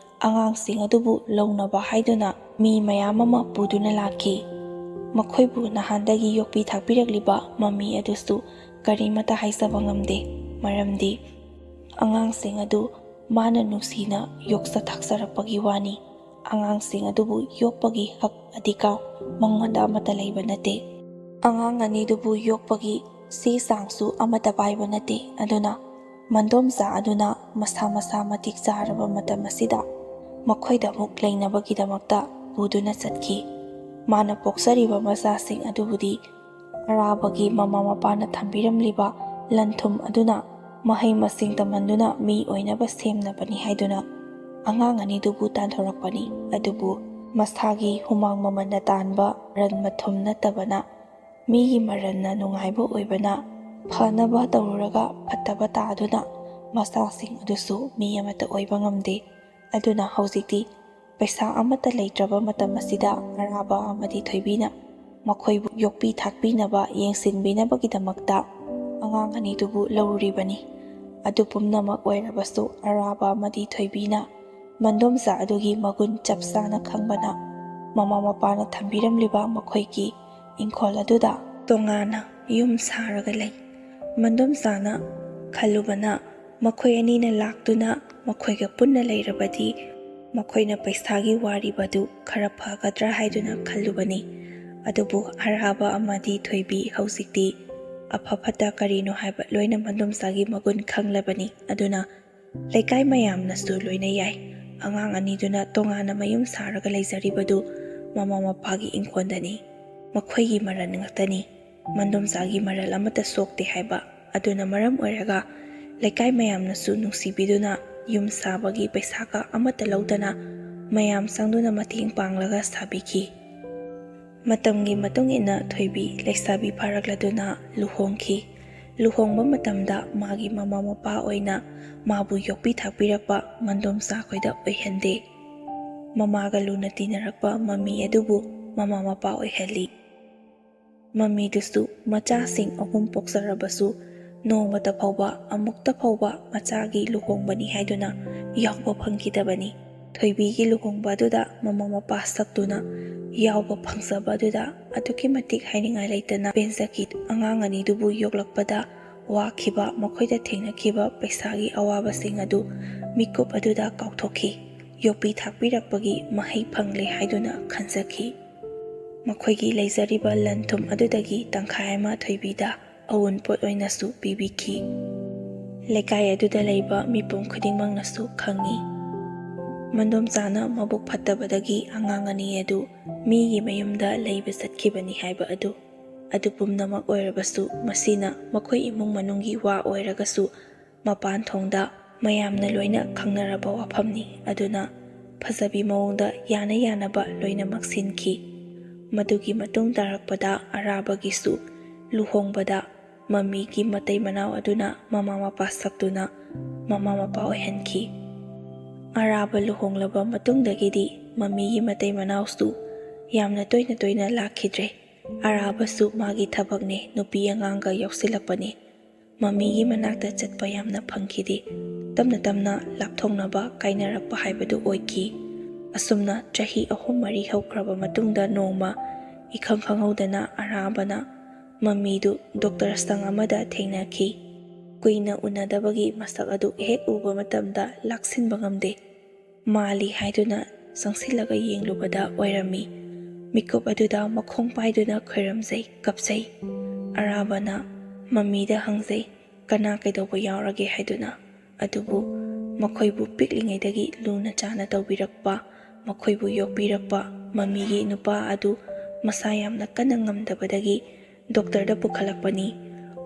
ꯑꯉꯥꯡꯁꯤꯡ ꯑꯗꯨꯕꯨ ꯂꯧꯅꯕ ꯍꯥꯏꯗꯨꯅ ꯃꯤ ꯃꯌꯥꯝ ꯑꯃ ꯄꯨꯗꯨꯅ ꯂꯥꯛꯈꯤ꯫ ꯃꯈꯣꯏꯕꯨ ꯅꯍꯥꯟꯗꯒꯤ ꯌꯣꯛꯄꯤ ꯊꯥꯛꯄꯤꯔꯛꯂꯤꯕ ꯃꯃꯤ ꯑꯗꯨꯁꯨ ꯀꯔꯤꯃꯇ ꯍꯥꯏꯖꯕ ꯉꯝꯗꯦ, ꯃꯔꯝꯗꯤ ꯑꯉꯥꯡꯁꯤꯡ ꯑꯗꯨ ꯃꯥꯅ ꯅꯨꯡꯁꯤꯅ ꯌꯣꯛꯆ ꯊꯥꯛꯆꯔꯛꯄꯒꯤ ꯋꯥꯅꯤ꯫ ꯑꯉꯥꯡꯁꯤꯡ ꯑꯗꯨꯕꯨ ꯌꯣꯛꯄꯒꯤ ꯍꯛ ꯑꯙꯤꯀꯥꯔ ꯃꯉꯣꯟꯗ ꯑꯃꯠꯇ ꯂꯩꯕ ꯅꯠꯇꯦ꯫ ꯑꯉꯥꯡ ꯑꯅꯤꯗꯨꯕꯨ ꯌꯣꯛꯄꯒꯤ ꯆꯦ ꯆꯥꯡꯁꯨ ꯑꯃꯠꯇ ꯄꯥꯏꯕ ꯅꯠꯇꯦ꯫ ꯑꯗꯨꯅ ꯃꯟꯗꯣꯝꯆꯥ ꯑꯗꯨꯅ ꯃꯁꯥ ꯃꯁꯥ ꯃꯇꯤꯛ ꯆꯥꯔꯕ ꯃꯇꯝ ꯑꯁꯤꯗ ꯃꯈꯣꯏꯗ ꯑꯃꯨꯛ ꯂꯩꯅꯕꯒꯤꯗꯃꯛꯇ ꯄꯨꯗꯨꯅ ꯆꯠꯈꯤ꯫ ꯃꯥꯅ ꯄꯣꯛꯆꯔꯤꯕ ꯃꯆꯥꯁꯤꯡ ꯑꯗꯨꯕꯨꯗꯤ ꯑꯔꯥꯕꯒꯤ ꯃꯃꯥ ꯃꯄꯥꯅ ꯊꯝꯕꯤꯔꯝꯂꯤꯕ ꯂꯟ ꯊꯨꯝ ꯑꯗꯨꯅ ꯃꯍꯩ ꯃꯁꯤꯡ ꯇꯝꯍꯟꯗꯨꯅ ꯃꯤ ꯑꯣꯏꯅꯕ ꯁꯦꯝꯅꯕꯅꯤ ꯍꯥꯏꯗꯨꯅ ꯑꯉꯥꯡ ꯑꯅꯤꯗꯨꯕꯨ ꯇꯥꯟꯊꯣꯔꯛꯄꯅꯤ꯫ ꯑꯗꯨꯕꯨ ꯃꯁꯥꯒꯤ ꯍꯨꯃꯥꯡ ꯃꯃꯜꯅ ꯇꯥꯟꯕ ꯔꯟ ꯃꯊꯨꯝ ꯅꯠꯇꯕꯅ, ꯃꯤꯒꯤ ꯃꯔꯟꯅ ꯅꯨꯡꯉꯥꯏꯕ ꯑꯣꯏꯕꯅ, ꯐꯅꯕ ꯇꯧꯔꯨꯔꯒ ꯐꯠꯇꯕ ꯇꯥꯗꯨꯅ ꯃꯆꯥꯁꯤꯡ ꯑꯗꯨꯁꯨ ꯃꯤ ꯑꯃꯠꯇ ꯑꯣꯏꯕ ꯉꯝꯗꯦ꯫ ꯑꯗꯨꯅ ꯍꯧꯖꯤꯛꯇꯤ ꯄꯩꯁꯥ ꯑꯃꯠꯇ ꯂꯩꯇ꯭ꯔꯕ ꯃꯇꯝ ꯑꯁꯤꯗ ꯑꯔꯥꯕ ꯑꯃꯗꯤ ꯊꯣꯏꯕꯤꯅ ꯃꯈꯣꯏꯕꯨ ꯌꯣꯛꯄꯤ ꯊꯥꯛꯄꯤꯅꯕ, ꯌꯦꯡꯁꯤꯟꯕꯤꯅꯕꯒꯤꯗꯃꯛꯇ ꯑꯉꯥꯡ ꯑꯅꯤꯗꯨꯕꯨ ꯂꯧꯔꯨꯔꯤꯕꯅꯤ꯫ ꯑꯗꯨ ꯄꯨꯝꯅꯃꯛ ꯑꯣꯏꯔꯕꯁꯨ ꯑꯔꯥꯕ ꯑꯃꯗꯤ ꯊꯣꯏꯕꯤꯅ ꯃꯟꯗꯣꯝꯆꯥ ꯑꯗꯨꯒꯤ ꯃꯒꯨꯟ ꯆꯞ ꯆꯥꯅ ꯈꯪꯕꯅ ꯃꯃꯥ ꯃꯄꯥꯅ ꯊꯝꯕꯤꯔꯝꯂꯤꯕ ꯃꯈꯣꯏꯒꯤ ꯏꯪꯈꯣꯜ ꯑꯗꯨꯗ ꯇꯣꯉꯥꯟꯅ ꯌꯨꯝ ꯁꯥꯔꯒ ꯂꯩ꯫ ꯃꯟꯗꯣꯝꯆꯥꯅ ꯈꯜꯂꯨꯕꯅ ꯃꯈꯣꯏ ꯑꯅꯤꯅ ꯂꯥꯛꯇꯨꯅ ꯃꯈꯣꯏꯒ ꯄꯨꯟꯅ ꯂꯩꯔꯕꯗꯤ ꯃꯈꯣꯏꯅ ꯄꯩꯁꯥꯒꯤ ꯋꯥꯔꯤꯕꯗꯨ ꯈꯔ ꯐꯒꯗ꯭ꯔꯥ ꯍꯥꯏꯗꯨꯅ ꯈꯜꯂꯨꯕꯅꯤ꯫ ꯑꯗꯨꯕꯨ ꯑꯔꯥꯕ ꯑꯃꯗꯤ ꯊꯣꯏꯕꯤ ꯍꯧꯖꯤꯛꯇꯤ ꯑꯐ ꯐꯠꯇ ꯀꯔꯤꯅꯣ ꯍꯥꯏꯕ ꯂꯣꯏꯅ ꯃꯟꯗꯣꯝꯆꯥꯒꯤ ꯃꯒꯨꯟ ꯈꯪꯂꯕꯅꯤ꯫ ꯑꯗꯨꯅ ꯂꯩꯀꯥꯏ ꯃꯌꯥꯝꯅꯁꯨ ꯂꯣꯏꯅ ꯌꯥꯏ꯫ ꯑꯉꯥꯡ ꯑꯅꯤꯗꯨꯅ ꯇꯣꯉꯥꯟꯅ ꯃꯌꯨꯝ ꯁꯥꯔꯒ ꯂꯩꯖꯔꯤꯕꯗꯨ ꯃꯃꯥ ꯃꯄꯥꯒꯤ ꯏꯪꯈꯣꯜꯗꯅꯤ꯫ ꯃꯈꯣꯏꯒꯤ ꯃꯔꯜ ꯉꯥꯛꯇꯅꯤ꯫ ꯃꯟꯗꯣꯝꯆꯥꯒꯤ ꯃꯔꯜ ꯑꯃꯠꯇ ꯁꯣꯛꯇꯦ ꯍꯥꯏꯕ꯫ ꯑꯗꯨꯅ ꯃꯔꯝ ꯑꯣꯏꯔꯒ ꯂꯩꯀꯥꯏ ꯃꯌꯥꯝꯅꯁꯨ ꯅꯨꯡꯁꯤꯕꯤꯗꯨꯅ ꯌꯨꯝ ꯁꯥꯕꯒꯤ ꯄꯩꯁꯥꯒ ꯑꯃꯠꯇ ꯂꯧꯗꯅ ꯃꯌꯥꯝ ꯆꯪꯗꯨꯅ ꯃꯇꯦꯡ ꯄꯥꯡꯂꯒ ꯁꯥꯕꯤꯈꯤ꯫ ꯃꯇꯝꯒꯤ ꯃꯇꯨꯡ ꯏꯟꯅ ꯊꯣꯏꯕꯤ ꯂꯩꯁꯥꯕꯤ ꯐꯥꯔꯛꯂꯗꯨꯅ ꯂꯨꯍꯣꯡꯈꯤ꯫ ꯂꯨꯍꯣꯡꯕ ꯃꯇꯝꯗ ꯃꯥꯒꯤ ꯃꯃꯥ ꯃꯄꯥ ꯑꯣꯏꯅ ꯃꯥꯕꯨ ꯌꯣꯛꯄꯤ ꯊꯥꯛꯄꯤꯔꯛꯄ ꯃꯟꯗꯣꯝꯆꯥ ꯈꯣꯏꯗ ꯑꯣꯏꯍꯟꯗꯦ꯫ ꯃꯃꯥꯒ ꯂꯨꯅ ꯇꯤꯟꯅꯔꯛꯄ ꯃꯃꯤ ꯑꯗꯨꯕꯨ ꯃꯃꯥ ꯃꯄꯥ ꯑꯣꯏꯍꯜꯂꯤ꯫ ꯃꯃꯤꯗꯨꯁꯨ ꯃꯆꯥꯁꯤꯡ ꯑꯍꯨꯝ ꯄꯣꯛꯆꯔꯕꯁꯨ ꯅꯣꯡꯃꯇ ꯐꯥꯎꯕ, ꯑꯃꯨꯛꯇ ꯐꯥꯎꯕ ꯃꯆꯥꯒꯤ ꯂꯨꯍꯣꯡꯕꯅꯤ ꯍꯥꯏꯗꯨꯅ ꯌꯥꯎꯕ ꯐꯪꯈꯤꯗꯕꯅꯤ꯫ ꯊꯣꯏꯕꯤꯒꯤ ꯂꯨꯍꯣꯡꯕ ꯑꯗꯨꯗ ꯃꯃꯥ ꯃꯄꯥ ꯁꯛꯇꯨꯅ ꯌꯥꯎꯕ ꯐꯪꯖꯕ ꯑꯗꯨꯗ ꯑꯗꯨꯛꯀꯤ ꯃꯇꯤꯛ ꯍꯥꯏꯅꯤꯡꯉꯥꯏ ꯂꯩꯇꯅ ꯄꯦꯟꯖꯈꯤ꯫ ꯑꯉꯥꯡ ꯑꯅꯤꯗꯨꯕꯨ ꯌꯣꯛꯂꯛꯄꯗ ꯋꯥꯈꯤꯕ, ꯃꯈꯣꯏꯗ ꯊꯦꯡꯅꯈꯤꯕ ꯄꯩꯁꯥꯒꯤ ꯑꯋꯥꯕꯁꯤꯡ ꯑꯗꯨ ꯃꯤꯀꯨꯞ ꯑꯗꯨꯗ ꯀꯥꯎꯊꯣꯛꯈꯤ꯫ ꯌꯣꯛꯄꯤ ꯊꯥꯛꯄꯤꯔꯛꯄꯒꯤ ꯃꯍꯩ ꯐꯪꯂꯦ ꯍꯥꯏꯗꯨꯅ ꯈꯟꯖꯈꯤ꯫ ꯃꯈꯣꯏꯒꯤ ꯂꯩꯖꯔꯤꯕ ꯂꯟ ꯊꯨꯝ ꯑꯗꯨꯗꯒꯤ ꯇꯪꯈꯥꯏ ꯑꯃ ꯊꯣꯏꯕꯤꯗ ꯑꯎꯟꯄꯣꯠ ꯑꯣꯏꯅꯁꯨ ꯄꯤꯕꯤꯈꯤ꯫ ꯂꯩꯀꯥꯏ ꯑꯗꯨꯗ ꯂꯩꯕ ꯃꯤꯄꯨꯝ ꯈꯨꯗꯤꯡꯃꯛꯅꯁꯨ ꯈꯪꯉꯤ꯫ ꯃꯟꯗꯣꯝꯆꯥꯅ ꯃꯕꯨꯛ ꯐꯠꯇꯕꯗꯒꯤ ꯑꯉꯥꯡ ꯑꯅꯤ ꯑꯗꯨ ꯃꯤꯒꯤ ꯃꯌꯨꯝꯗ ꯂꯩꯕ ꯆꯠꯈꯤꯕꯅꯤ ꯍꯥꯏꯕ ꯑꯗꯨ꯫ ꯑꯗꯨ ꯄꯨꯝꯅꯃꯛ ꯑꯣꯏꯔꯕꯁꯨ, ꯃꯁꯤꯅ ꯃꯈꯣꯏ ꯏꯃꯨꯡ ꯃꯅꯨꯡꯒꯤ ꯋꯥ ꯑꯣꯏꯔꯒꯁꯨ ꯃꯄꯥꯟ ꯊꯣꯡꯗ ꯃꯌꯥꯝꯅ ꯂꯣꯏꯅ ꯈꯪꯅꯔꯕ ꯋꯥꯐꯝꯅꯤ꯫ ꯑꯗꯨꯅ ꯐꯖꯕꯤ ꯃꯑꯣꯡꯗ ꯌꯥꯅ ꯌꯥꯅꯕ ꯂꯣꯏꯅꯃꯛ ꯁꯤꯟꯈꯤ꯫ ꯃꯗꯨꯒꯤ ꯃꯇꯨꯡ ꯇꯥꯔꯛꯄꯗ ꯑꯔꯥꯕꯒꯤꯁꯨ ꯂꯨꯍꯣꯡꯕꯗ ꯃꯃꯤꯒꯤ ꯃꯇꯩ ꯃꯅꯥꯎ ꯑꯗꯨꯅ ꯃꯃꯥ ꯃꯄꯥ ꯁꯛꯇꯨꯅ ꯃꯃꯥ ꯃꯄꯥ ꯑꯣꯏꯍꯟꯈꯤ꯫ ꯑꯔꯥꯕ ꯂꯨꯍꯣꯡꯂꯕ ꯃꯇꯨꯡꯗꯒꯤꯗꯤ ꯃꯃꯤꯒꯤ ꯃꯇꯩ ꯃꯅꯥꯎꯁꯨ ꯌꯥꯝꯅ ꯇꯣꯏꯅ ꯇꯣꯏꯅ ꯂꯥꯛꯈꯤꯗ꯭ꯔꯦ꯫ ꯑꯔꯥꯕꯁꯨ ꯃꯥꯒꯤ ꯊꯕꯛꯅꯦ, ꯅꯨꯄꯤ ꯑꯉꯥꯡꯒ ꯌꯥꯎꯁꯤꯜꯂꯛꯄꯅꯦ꯫ ꯃꯃꯤꯒꯤ ꯃꯅꯥꯛꯇ ꯆꯠꯄ ꯌꯥꯝꯅ ꯐꯪꯈꯤꯗꯦ꯫ ꯇꯞꯅ ꯇꯞꯅ ꯂꯥꯞꯊꯣꯛꯅꯕ ꯀꯥꯏꯅꯔꯛꯄ ꯍꯥꯏꯕꯗꯨ ꯑꯣꯏꯈꯤ꯫ ꯑꯁꯨꯝꯅ ꯆꯍꯤ ꯑꯍꯨꯝ ꯃꯔꯤ ꯍꯧꯈ꯭ꯔꯕ ꯃꯇꯨꯡꯗ ꯅꯣꯡꯃ ꯏꯈꯪ ꯈꯪꯍꯧꯗꯅ ꯑꯔꯥꯕꯅ ꯃꯃꯤꯗꯨ ꯗꯣꯛꯇꯔ ꯁꯪ ꯑꯃꯗ ꯊꯦꯡꯅꯈꯤ꯫ ꯀꯨꯏꯅ ꯎꯅꯗꯕꯒꯤ ꯃꯁꯛ ꯑꯗꯨ ꯍꯦꯛ ꯎꯕ ꯃꯇꯝꯗ ꯂꯥꯛꯁꯤꯟꯕ ꯉꯝꯗꯦ꯫ ꯃꯥꯜꯂꯤ ꯍꯥꯏꯗꯨꯅ ꯆꯪꯁꯤꯜꯂꯒ ꯌꯦꯡꯂꯨꯕꯗ ꯑꯣꯏꯔꯝꯃꯤ꯫ ꯃꯤꯀꯨꯞ ꯑꯗꯨꯗ ꯃꯈꯣꯡ ꯄꯥꯏꯗꯨꯅ ꯈꯣꯏꯔꯝꯖꯩ, ꯀꯞꯆꯩ꯫ ꯑꯔꯥꯕꯅ ꯃꯃꯤꯗ ꯍꯪꯖꯩ, "ꯀꯅꯥ ꯀꯩꯗꯧꯕ ꯌꯥꯎꯔꯒꯦ?" ꯍꯥꯏꯗꯨꯅ꯫ ꯑꯗꯨꯕꯨ ꯃꯈꯣꯏꯕꯨ ꯄꯤꯛꯂꯤꯉꯩꯗꯒꯤ ꯂꯨꯅ ꯆꯥꯅ ꯇꯧꯕꯤꯔꯛꯄ, ꯃꯈꯣꯏꯕꯨ ꯌꯣꯛꯄꯤꯔꯛꯄ ꯃꯃꯤꯒꯤ ꯅꯨꯄꯥ ꯑꯗꯨ ꯃꯁꯥ ꯌꯥꯝꯅ ꯀꯟꯅ ꯉꯝꯗꯕꯗꯒꯤ ꯗꯣꯛꯇꯔꯗ ꯄꯨꯈꯠꯂꯛꯄꯅꯤ꯫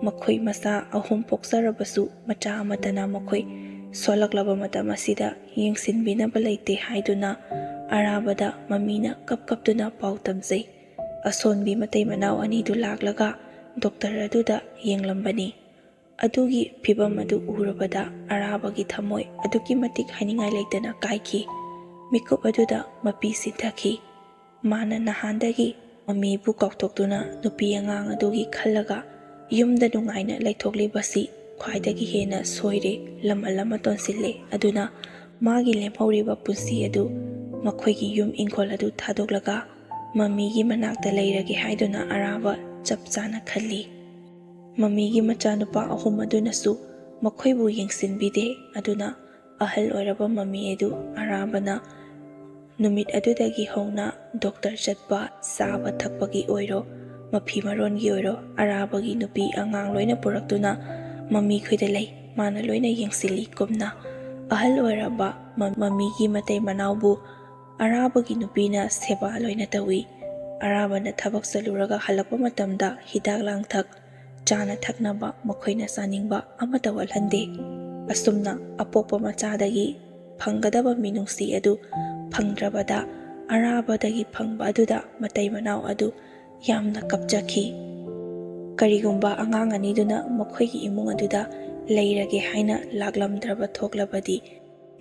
ꯃꯈꯣꯏ ꯃꯆꯥ ꯑꯍꯨꯝ ꯄꯣꯛꯆꯔꯕꯁꯨ ꯃꯆꯥ ꯑꯃꯠꯇꯅ ꯃꯈꯣꯏ ꯁꯣꯜꯂꯛꯂꯕ ꯃꯇꯝ ꯑꯁꯤꯗ ꯌꯦꯡꯁꯤꯟꯕꯤꯅꯕ ꯂꯩꯇꯦ ꯍꯥꯏꯗꯨꯅ ꯑꯔꯥꯕꯗ ꯃꯃꯤꯅ ꯀꯞ ꯀꯞꯇꯨꯅ ꯄꯥꯎ ꯇꯝꯖꯩ꯫ ꯑꯁꯣꯟꯕꯤ ꯃꯇꯩ ꯃꯅꯥꯎ ꯑꯅꯤꯗꯨ ꯂꯥꯛꯂꯒ ꯗꯣꯛꯇꯔ ꯑꯗꯨꯗ ꯌꯦꯡꯂꯝꯕꯅꯤ꯫ ꯑꯗꯨꯒꯤ ꯐꯤꯚꯝ ꯑꯗꯨ ꯎꯔꯕꯗ ꯑꯔꯥꯕꯒꯤ ꯊꯃꯣꯏ ꯑꯗꯨꯛꯀꯤ ꯃꯇꯤꯛ ꯍꯥꯏꯅꯤꯡꯉꯥꯏ ꯂꯩꯇꯅ ꯀꯥꯏꯈꯤ꯫ ꯃꯤꯀꯨꯞ ꯑꯗꯨꯗ ꯃꯄꯤ ꯁꯤꯟꯊꯈꯤ꯫ ꯃꯥꯅ ꯅꯍꯥꯟꯗꯒꯤ ꯃꯃꯤꯕꯨ ꯀꯥꯎꯊꯣꯛꯇꯨꯅ ꯅꯨꯄꯤ ꯑꯉꯥꯡ ꯑꯗꯨꯒꯤ ꯈꯜꯂꯒ ꯌꯨꯝꯗ ꯅꯨꯡꯉꯥꯏꯅ ꯂꯩꯊꯣꯛꯂꯤꯕꯁꯤ ꯈ꯭ꯋꯥꯏꯗꯒꯤ ꯍꯦꯟꯅ ꯁꯣꯏꯔꯦ, ꯂꯃꯟ ꯑꯃ ꯇꯣꯟꯁꯤꯜꯂꯦ꯫ ꯑꯗꯨꯅ ꯃꯥꯒꯤ ꯂꯦꯝꯍꯧꯔꯤꯕ ꯄꯨꯟꯁꯤ ꯑꯗꯨ ꯃꯈꯣꯏꯒꯤ ꯌꯨꯝ ꯏꯪꯈꯣꯜ ꯑꯗꯨ ꯊꯥꯗꯣꯛꯂꯒ ꯃꯃꯤꯒꯤ ꯃꯅꯥꯛꯇ ꯂꯩꯔꯒꯦ ꯍꯥꯏꯗꯨꯅ ꯑꯔꯥꯕ ꯆꯞ ꯆꯥꯅ ꯈꯜꯂꯤ꯫ ꯃꯃꯤꯒꯤ ꯃꯆꯥꯅꯨꯄꯥ ꯑꯍꯨꯝ ꯑꯗꯨꯅꯁꯨ ꯃꯈꯣꯏꯕꯨ ꯌꯦꯡꯁꯤꯟꯕꯤꯗꯦ꯫ ꯑꯗꯨꯅ ꯑꯍꯜ ꯑꯣꯏꯔꯕ ꯃꯃꯤ ꯑꯗꯨ ꯑꯔꯥꯕꯅ ꯅꯨꯃꯤꯠ ꯑꯗꯨꯗꯒꯤ ꯍꯧꯅ ꯗꯣꯛꯇꯔ ꯆꯠꯄ, ꯆꯥꯕ ꯊꯛꯄꯒꯤ ꯑꯣꯏꯔꯣ, ꯃꯐꯤ ꯃꯔꯣꯟꯒꯤ ꯑꯣꯏꯔꯣ, ꯑꯔꯥꯕꯒꯤ ꯅꯨꯄꯤ ꯑꯉꯥꯡ ꯂꯣꯏꯅ ꯄꯨꯔꯛꯇꯨꯅ ꯃꯃꯤꯈꯣꯏꯗ ꯂꯩ꯫ ꯃꯥꯅ ꯂꯣꯏꯅ ꯌꯦꯡꯁꯤꯜꯂꯤ꯫ ꯀꯨꯝꯅ ꯑꯍꯜ ꯑꯣꯏꯔꯕ ꯃ-, ꯃꯃꯤꯒꯤ ꯃꯇꯩ ꯃꯅꯥꯎꯕꯨ ꯑꯔꯥꯕꯒꯤ ꯅꯨꯄꯤꯅ ꯁꯦꯕꯥ ꯂꯣꯏꯅ ꯇꯧꯏ꯫ ꯑꯔꯥꯕꯅ ꯊꯕꯛ ꯆꯠꯂꯨꯔꯒ ꯍꯜꯂꯛꯄ ꯃꯇꯝꯗ ꯍꯤꯗꯥꯛ ꯂꯥꯡꯊꯛ, ꯆꯥꯅ ꯊꯛꯅꯕ ꯃꯈꯣꯏꯅ ꯆꯥꯅꯤꯡꯕ ꯑꯃꯠꯇ ꯋꯥꯠꯍꯟꯗꯦ꯫ ꯑꯁꯨꯝꯅ ꯑꯄꯣꯛꯄ ꯃꯆꯥꯗꯒꯤ ꯐꯪꯒꯗꯕ ꯃꯤꯅꯨꯡꯁꯤ ꯑꯗꯨ ꯐꯪꯗ꯭ꯔꯕꯗ ꯑꯔꯥꯕꯗꯒꯤ ꯐꯪꯕ ꯑꯗꯨꯗ ꯃꯇꯩ ꯃꯅꯥꯎ ꯑꯗꯨ ꯌꯥꯝꯅ ꯀꯞꯆꯈꯤ꯫ ꯀꯔꯤꯒꯨꯝꯕ ꯑꯉꯥꯡ ꯑꯅꯤꯗꯨꯅ ꯃꯈꯣꯏꯒꯤ ꯏꯃꯨꯡ ꯑꯗꯨꯗ ꯂꯩꯔꯒꯦ ꯍꯥꯏꯅ ꯂꯥꯛꯂꯝꯗ꯭ꯔꯕ ꯊꯣꯛꯂꯕꯗꯤ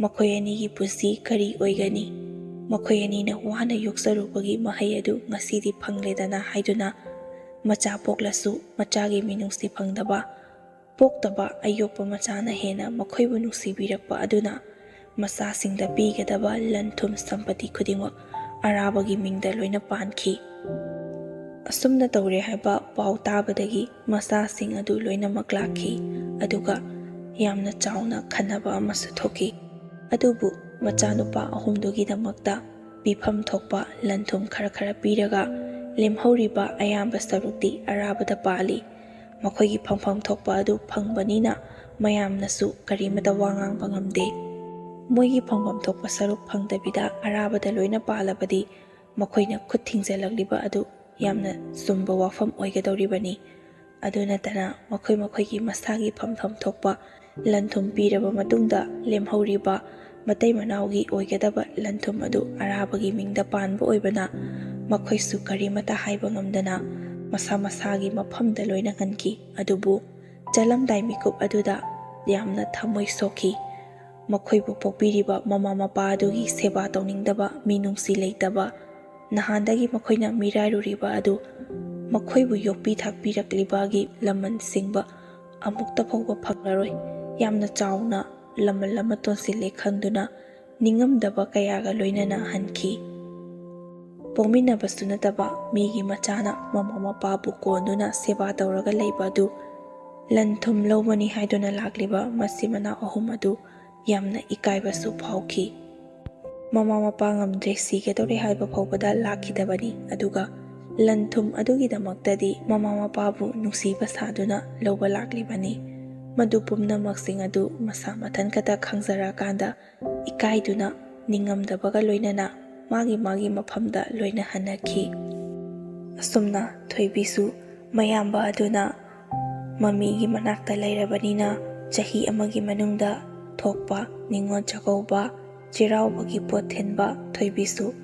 ꯃꯈꯣꯏ ꯑꯅꯤꯒꯤ ꯄꯨꯟꯁꯤ ꯀꯔꯤ ꯑꯣꯏꯒꯅꯤ? ꯃꯈꯣꯏ ꯑꯅꯤꯅ ꯋꯥꯅ ꯌꯣꯛꯆꯔꯨꯕꯒꯤ ꯃꯍꯩ ꯑꯗꯨ ꯉꯁꯤꯗꯤ ꯐꯪꯂꯦꯗꯅ ꯍꯥꯏꯗꯨꯅ ꯃꯆꯥ ꯄꯣꯛꯂꯁꯨ ꯃꯆꯥꯒꯤ ꯃꯤꯅꯨꯡꯁꯤ ꯐꯪꯗꯕ, ꯄꯣꯛꯇꯕ ꯑꯌꯣꯛꯄ ꯃꯆꯥꯅ ꯍꯦꯟꯅ ꯃꯈꯣꯏꯕꯨ ꯅꯨꯡꯁꯤꯕꯤꯔꯛꯄ ꯑꯗꯨꯅ ꯃꯆꯥꯁꯤꯡꯗ ꯄꯤꯒꯗꯕ ꯂꯟ ꯊꯨꯝ ꯁꯝꯄꯇꯤ ꯈꯨꯗꯤꯡꯃꯛ ꯑꯔꯥꯕꯒꯤ ꯃꯤꯡꯗ ꯂꯣꯏꯅ ꯄꯥꯟꯈꯤ꯫ ꯑꯁꯨꯝꯅ ꯇꯧꯔꯦ ꯍꯥꯏꯕ ꯄꯥꯎ ꯇꯥꯕꯗꯒꯤ ꯃꯆꯥꯁꯤꯡ ꯑꯗꯨ ꯂꯣꯏꯅꯃꯛ ꯂꯥꯛꯈꯤ, ꯑꯗꯨꯒ ꯌꯥꯝꯅ ꯆꯥꯎꯅ ꯈꯟꯅꯕ ꯑꯃꯁꯨ ꯊꯣꯛꯈꯤ꯫ ꯑꯗꯨꯕꯨ ꯃꯆꯥꯅꯨꯄꯥ ꯑꯍꯨꯝꯗꯨꯒꯤꯗꯃꯛꯇ ꯄꯤꯐꯝ ꯊꯣꯛꯄ ꯂꯟ ꯊꯨꯝ ꯈꯔ ꯈꯔ ꯄꯤꯔꯒ ꯂꯦꯝꯍꯧꯔꯤꯕ ꯑꯌꯥꯝꯕ ꯁꯔꯨꯛꯇꯤ ꯑꯔꯥꯕꯗ ꯄꯥꯜꯂꯤ꯫ ꯃꯈꯣꯏꯒꯤ ꯐꯪꯐꯝ ꯊꯣꯛꯄ ꯑꯗꯨ ꯐꯪꯕꯅꯤꯅ ꯃꯌꯥꯝꯅꯁꯨ ꯀꯔꯤꯃꯇ ꯋꯥ ꯉꯥꯡꯕ ꯉꯝꯗꯦ꯫ ꯃꯣꯏꯒꯤ ꯐꯪꯐꯝ ꯊꯣꯛꯄ ꯁꯔꯨꯛ ꯐꯪꯗꯕꯤꯗ ꯑꯔꯥꯕꯗ ꯂꯣꯏꯅ ꯄꯥꯜꯂꯕꯗꯤ ꯃꯈꯣꯏꯅ ꯈꯨꯠ ꯊꯤꯡꯖꯤꯜꯂꯛꯂꯤꯕ ꯑꯗꯨ ꯌꯥꯝꯅ ꯆꯨꯝꯕ ꯋꯥꯐꯝ ꯑꯣꯏꯒꯗꯧꯔꯤꯕꯅꯤ꯫ ꯑꯗꯨ ꯅꯠꯇꯅ ꯃꯈꯣꯏ ꯃꯈꯣꯏꯒꯤ ꯃꯁꯥꯒꯤ ꯐꯪꯐꯝ ꯊꯣꯛꯄ ꯂꯟ ꯊꯨꯝ ꯄꯤꯔꯕ ꯃꯇꯨꯡꯗ ꯂꯦꯝꯍꯧꯔꯤꯕ ꯃꯇꯩ ꯃꯅꯥꯎꯒꯤ ꯑꯣꯏꯒꯗꯕ ꯂꯟ ꯊꯨꯝ ꯑꯗꯨ ꯑꯔꯥꯕꯒꯤ ꯃꯤꯡꯗ ꯄꯥꯟꯕ ꯑꯣꯏꯕꯅ ꯃꯈꯣꯏꯁꯨ ꯀꯔꯤꯃꯇ ꯍꯥꯏꯕ ꯉꯝꯗꯅ ꯃꯁꯥ ꯃꯁꯥꯒꯤ ꯃꯐꯝꯗ ꯂꯣꯏꯅ ꯍꯟꯈꯤ꯫ ꯑꯗꯨꯕꯨ ꯆꯠꯂꯝꯗꯥꯏ ꯃꯤꯀꯨꯞ ꯑꯗꯨꯗ ꯌꯥꯝꯅ ꯊꯃꯣꯏ ꯁꯣꯛꯈꯤ꯫ ꯃꯈꯣꯏꯕꯨ ꯄꯣꯛꯄꯤꯔꯤꯕ ꯃꯃꯥ ꯃꯄꯥ ꯑꯗꯨꯒꯤ ꯁꯦꯕꯥ ꯇꯧꯅꯤꯡꯗꯕ, ꯃꯤꯅꯨꯡꯁꯤ ꯂꯩꯇꯕ, ꯅꯍꯥꯟꯗꯒꯤ ꯃꯈꯣꯏꯅ ꯃꯤꯔꯥꯏꯔꯨꯔꯤꯕ ꯑꯗꯨ ꯃꯈꯣꯏꯕꯨ ꯌꯣꯛꯄꯤ ꯊꯥꯛꯄꯤꯔꯛꯂꯤꯕꯒꯤ ꯂꯃꯟ ꯁꯤꯡꯕ ꯑꯃꯨꯛꯇ ꯐꯥꯎꯕ ꯐꯪꯂꯔꯣꯏ꯫ ꯌꯥꯝꯅ ꯆꯥꯎꯅ ꯂꯃꯟ ꯑꯃ ꯇꯣꯟꯁꯤꯜꯂꯦ ꯈꯪꯗꯨꯅ ꯅꯤꯡꯉꯝꯗꯕ ꯀꯌꯥꯒ ꯂꯣꯏꯅꯅ ꯍꯟꯈꯤ꯫ ꯄꯣꯛꯃꯤꯟꯅꯕꯁꯨ ꯅꯠꯇꯕ ꯃꯤꯒꯤ ꯃꯆꯥꯅ ꯃꯃꯥ ꯃꯄꯥꯕꯨ ꯀꯣꯟꯗꯨꯅ ꯁꯦꯕꯥ ꯇꯧꯔꯒ ꯂꯩꯕ ꯑꯗꯨ ꯂꯟ ꯊꯨꯝ ꯂꯧꯕꯅꯤ ꯍꯥꯏꯗꯨꯅ ꯂꯥꯛꯂꯤꯕ ꯃꯆꯤꯟ ꯃꯅꯥꯎ ꯑꯍꯨꯝ ꯑꯗꯨ ꯌꯥꯝꯅ ꯏꯀꯥꯏꯕꯁꯨ ꯐꯥꯎꯈꯤ꯫ ꯃꯃꯥ ꯃꯄꯥ ꯉꯝꯗ꯭ꯔꯦ, ꯁꯤꯒꯗꯧꯔꯦ ꯍꯥꯏꯕ ꯐꯥꯎꯕꯗ ꯂꯥꯛꯈꯤꯗꯕꯅꯤ꯫ ꯑꯗꯨꯒ ꯂꯟ ꯊꯨꯝ ꯑꯗꯨꯒꯤꯗꯃꯛꯇꯗꯤ ꯃꯃꯥ ꯃꯄꯥꯕꯨ ꯅꯨꯡꯁꯤꯕ ꯁꯥꯗꯨꯅ ꯂꯧꯕ ꯂꯥꯛꯂꯤꯕꯅꯤ꯫ ꯃꯗꯨ ꯄꯨꯝꯅꯃꯛꯁꯤꯡ ꯑꯗꯨ ꯃꯁꯥ ꯃꯊꯟ ꯈꯛꯇ ꯈꯪꯖꯔꯀꯥꯟꯗ ꯏꯀꯥꯏꯗꯨꯅ ꯅꯤꯡꯉꯝꯗꯕꯒ ꯂꯣꯏꯅꯅ ꯃꯥꯒꯤ ꯃꯥꯒꯤ ꯃꯐꯝꯗ ꯂꯣꯏꯅ ꯍꯟꯅꯈꯤ꯫ ꯑꯁꯨꯝꯅ ꯊꯣꯏꯕꯤꯁꯨ ꯃꯌꯥꯝꯕ ꯑꯗꯨꯅ ꯃꯃꯤꯒꯤ ꯃꯅꯥꯛꯇ ꯂꯩꯔꯕꯅꯤꯅ ꯆꯍꯤ ꯑꯃꯒꯤ ꯃꯅꯨꯡꯗ ꯊꯣꯛꯄ ꯅꯤꯉꯣꯜ ꯆꯥꯛꯀꯧꯕ, ꯆꯩꯔꯥꯎꯕꯒꯤ ꯄꯣꯠ ꯊꯤꯟꯕ ꯊꯣꯏꯕꯤꯁꯨ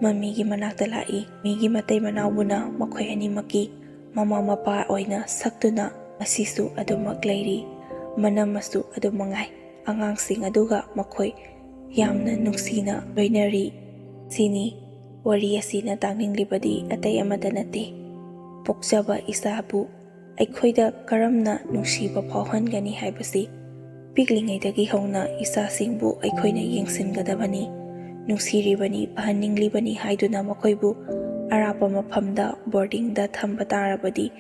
ꯃꯃꯤꯒꯤ ꯃꯅꯥꯛꯇ ꯂꯥꯛꯏ꯫ ꯃꯤꯒꯤ ꯃꯇꯩ ꯃꯅꯥꯎꯕꯨꯅ ꯃꯈꯣꯏ ꯑꯅꯤꯃꯛꯀꯤ ꯃꯃꯥ ꯃꯄꯥ ꯑꯣꯏꯅ ꯁꯛꯇꯨꯅ ꯉꯁꯤꯁꯨ ꯑꯗꯨꯃꯛ ꯂꯩꯔꯤ꯫ ꯃꯅꯝ ꯑꯃꯁꯨ ꯑꯗꯨ ꯃꯉꯥꯏ꯫ ꯑꯉꯥꯡꯁꯤꯡ ꯑꯗꯨꯒ ꯃꯈꯣꯏ ꯌꯥꯝꯅ ꯅꯨꯡꯁꯤꯅ ꯂꯣꯏꯅꯔꯤ꯫ ꯁꯤꯅꯤ ꯋꯥꯔꯤ ꯑꯁꯤꯅ ꯇꯥꯛꯅꯤꯡꯂꯤꯕꯗꯤ ꯑꯇꯩ ꯑꯃꯠꯇ ꯅꯠꯇꯦ꯫ ꯄꯣꯛꯆꯕ ꯏꯆꯥꯕꯨ ꯑꯩꯈꯣꯏꯗ ꯀꯔꯝꯅ ꯅꯨꯡꯁꯤꯕ ꯐꯥꯎꯍꯟꯒꯅꯤ ꯍꯥꯏꯕꯁꯤ ꯄꯤꯛꯂꯤꯉꯩꯗꯒꯤ ꯍꯧꯅ ꯏꯆꯥꯁꯤꯡꯕꯨ ꯑꯩꯈꯣꯏꯅ ꯌꯦꯡꯁꯤꯟꯒꯗꯕꯅꯤ꯫ ꯅꯨꯡꯁꯤꯔꯤꯕꯅꯤ, ꯐꯍꯟꯅꯤꯡꯂꯤꯕꯅꯤ ꯍꯥꯏꯗꯨꯅ ꯃꯈꯣꯏꯕꯨ ꯑꯔꯥꯞꯄ ꯃꯐꯝꯗ ꯕꯣꯔꯗꯤꯡꯗ ꯊꯝꯕ ꯇꯥꯔꯕꯗꯤ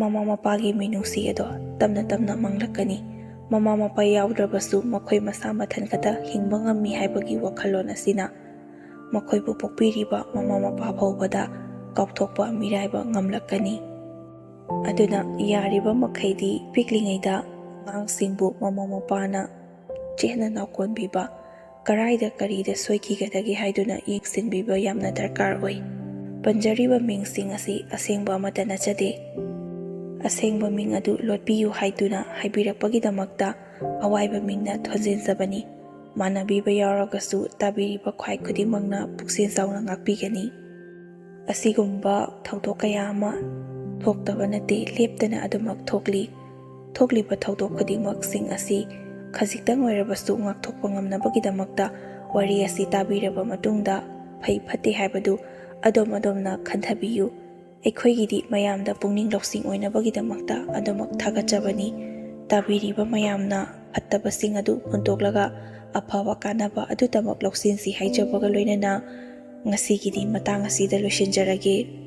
ꯃꯃꯥ ꯃꯄꯥꯒꯤ ꯃꯤꯅꯨꯡꯁꯤ ꯑꯗꯣ ꯇꯞꯅ ꯇꯞꯅ ꯃꯥꯡꯂꯛꯀꯅꯤ꯫ ꯃꯃꯥ ꯃꯄꯥ ꯌꯥꯎꯗ꯭ꯔꯕꯁꯨ ꯃꯈꯣꯏ ꯃꯁꯥ ꯃꯊꯟ ꯈꯛꯇ ꯍꯤꯡꯕ ꯉꯝꯃꯤ ꯍꯥꯏꯕꯒꯤ ꯋꯥꯈꯜꯂꯣꯟ ꯑꯁꯤꯅ ꯃꯈꯣꯏꯕꯨ ꯄꯣꯛꯄꯤꯔꯤꯕ ꯃꯃꯥ ꯃꯄꯥ ꯐꯥꯎꯕꯗ ꯀꯥꯎꯊꯣꯛꯄ, ꯃꯤꯔꯥꯏꯕ ꯉꯝꯂꯛꯀꯅꯤ꯫ ꯑꯗꯨꯅ ꯌꯥꯔꯤꯕ ꯃꯈꯩꯗꯤ ꯄꯤꯛꯂꯤꯉꯩꯗ ꯑꯉꯥꯡꯁꯤꯡꯕꯨ ꯃꯃꯥ ꯃꯄꯥꯅ ꯆꯦꯠꯅ ꯅꯥꯎꯀꯣꯟꯕꯤꯕ, ꯀꯔꯥꯏꯗ ꯀꯔꯤꯗ ꯁꯣꯏꯈꯤꯒꯗꯒꯦ ꯍꯥꯏꯗꯨꯅ ꯌꯦꯡꯁꯤꯟꯕꯤꯕ ꯌꯥꯝꯅ ꯗꯔꯀꯥꯔ ꯑꯣꯏ꯫ ꯄꯟꯖꯔꯤꯕ ꯃꯤꯡꯁꯤꯡ ꯑꯁꯤ ꯑꯁꯦꯡꯕ ꯑꯃꯠꯇ ꯅꯠꯆꯗꯦ꯫ ꯑꯁꯦꯡꯕ ꯃꯤꯡ ꯑꯗꯨ ꯂꯣꯠꯄꯤꯌꯨ ꯍꯥꯏꯗꯨꯅ ꯍꯥꯏꯕꯤꯔꯛꯄꯒꯤꯗꯃꯛꯇ ꯑꯋꯥꯏꯕ ꯃꯤꯡꯅ ꯊꯣꯟꯖꯤꯟꯖꯕꯅꯤ꯫ ꯃꯥꯟꯅꯕꯤꯕ ꯌꯥꯎꯔꯒꯁꯨ ꯇꯥꯕꯤꯔꯤꯕ ꯈ꯭ꯋꯥꯏ ꯈꯨꯗꯤꯡꯃꯛꯅ ꯄꯨꯛꯆꯦꯜ ꯆꯥꯎꯅ ꯉꯥꯛꯄꯤꯒꯅꯤ꯫ ꯑꯁꯤꯒꯨꯝꯕ ꯊꯧꯗꯣꯛ ꯀꯌꯥ ꯑꯃ ꯊꯣꯛꯇꯕ ꯅꯠꯇꯦ, ꯂꯦꯞꯇꯅ ꯑꯗꯨꯃꯛ ꯊꯣꯛꯂꯤ꯫ ꯊꯣꯛꯂꯤꯕ ꯊꯧꯗꯣꯛ ꯈꯨꯗꯤꯡꯃꯛꯁꯤꯡ ꯑꯁꯤ ꯈꯖꯤꯛꯇꯪ ꯑꯣꯏꯔꯕꯁꯨ ꯉꯥꯛꯊꯣꯛꯄ ꯉꯝꯅꯕꯒꯤꯗꯃꯛꯇ ꯋꯥꯔꯤ ꯑꯁꯤ ꯇꯥꯕꯤꯔꯕ ꯃꯇꯨꯡꯗ ꯐꯩ ꯐꯠꯇꯦ ꯍꯥꯏꯕꯗꯨ ꯑꯗꯣꯝ ꯑꯗꯣꯝꯅ ꯈꯟꯊꯕꯤꯌꯨ꯫ ꯑꯩꯈꯣꯏꯒꯤꯗꯤ ꯃꯌꯥꯝꯗ ꯄꯨꯛꯅꯤꯡ ꯂꯧꯁꯤꯡ ꯑꯣꯏꯅꯕꯒꯤꯗꯃꯛꯇ ꯑꯗꯨꯃꯛ ꯊꯥꯒꯠꯆꯕꯅꯤ꯫ ꯇꯥꯕꯤꯔꯤꯕ ꯃꯌꯥꯝꯅ ꯐꯠꯇꯕꯁꯤꯡ ꯑꯗꯨ ꯍꯨꯟꯗꯣꯛꯂꯒ ꯑꯐꯕ ꯀꯥꯟꯅꯕ ꯑꯗꯨꯇꯃꯛ ꯂꯧꯁꯤꯟꯁꯤ ꯍꯥꯏꯖꯕꯒ ꯂꯣꯏꯅꯅ ꯉꯁꯤꯒꯤꯗꯤ ꯃꯇꯥꯡ ꯑꯁꯤꯗ ꯂꯣꯏꯁꯤꯟꯖꯔꯒꯦ꯫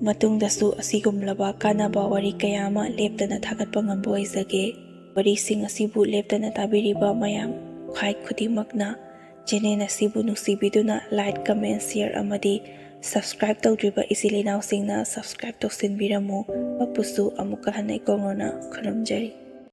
ꯃꯇꯨꯡꯗꯁꯨ ꯑꯁꯤꯒꯨꯝꯂꯕ ꯀꯥꯟꯅꯕ ꯋꯥꯔꯤ ꯀꯌꯥ ꯑꯃ ꯂꯦꯞꯇꯅ ꯊꯥꯒꯠꯄ ꯉꯝꯕ ꯑꯣꯏꯖꯒꯦ꯫ ꯋꯥꯔꯤꯁꯤꯡ ꯑꯁꯤꯕꯨ ꯂꯦꯞꯇꯅ ꯇꯥꯕꯤꯔꯤꯕ ꯃꯌꯥꯝ ꯈ꯭ꯋꯥꯏ ꯈꯨꯗꯤꯡꯃꯛꯅ ꯆꯦꯅꯦꯜ ꯑꯁꯤꯕꯨ ꯅꯨꯡꯁꯤꯕꯤꯗꯨꯅ like, comment, share ꯑꯃꯗꯤ subscribe ꯇꯧꯗ꯭ꯔꯤꯕ ꯏꯆꯤꯜ ꯏꯅꯥꯎꯁꯤꯡꯅ subscribe ꯇꯧꯁꯤꯟꯕꯤꯔꯝꯃꯨ꯫ ꯃꯄꯨꯁꯨ ꯑꯃꯨꯛꯀ ꯍꯟꯅ ꯏꯀꯣꯡꯂꯣꯅ ꯈꯨꯔꯨꯝꯖꯔꯤ꯫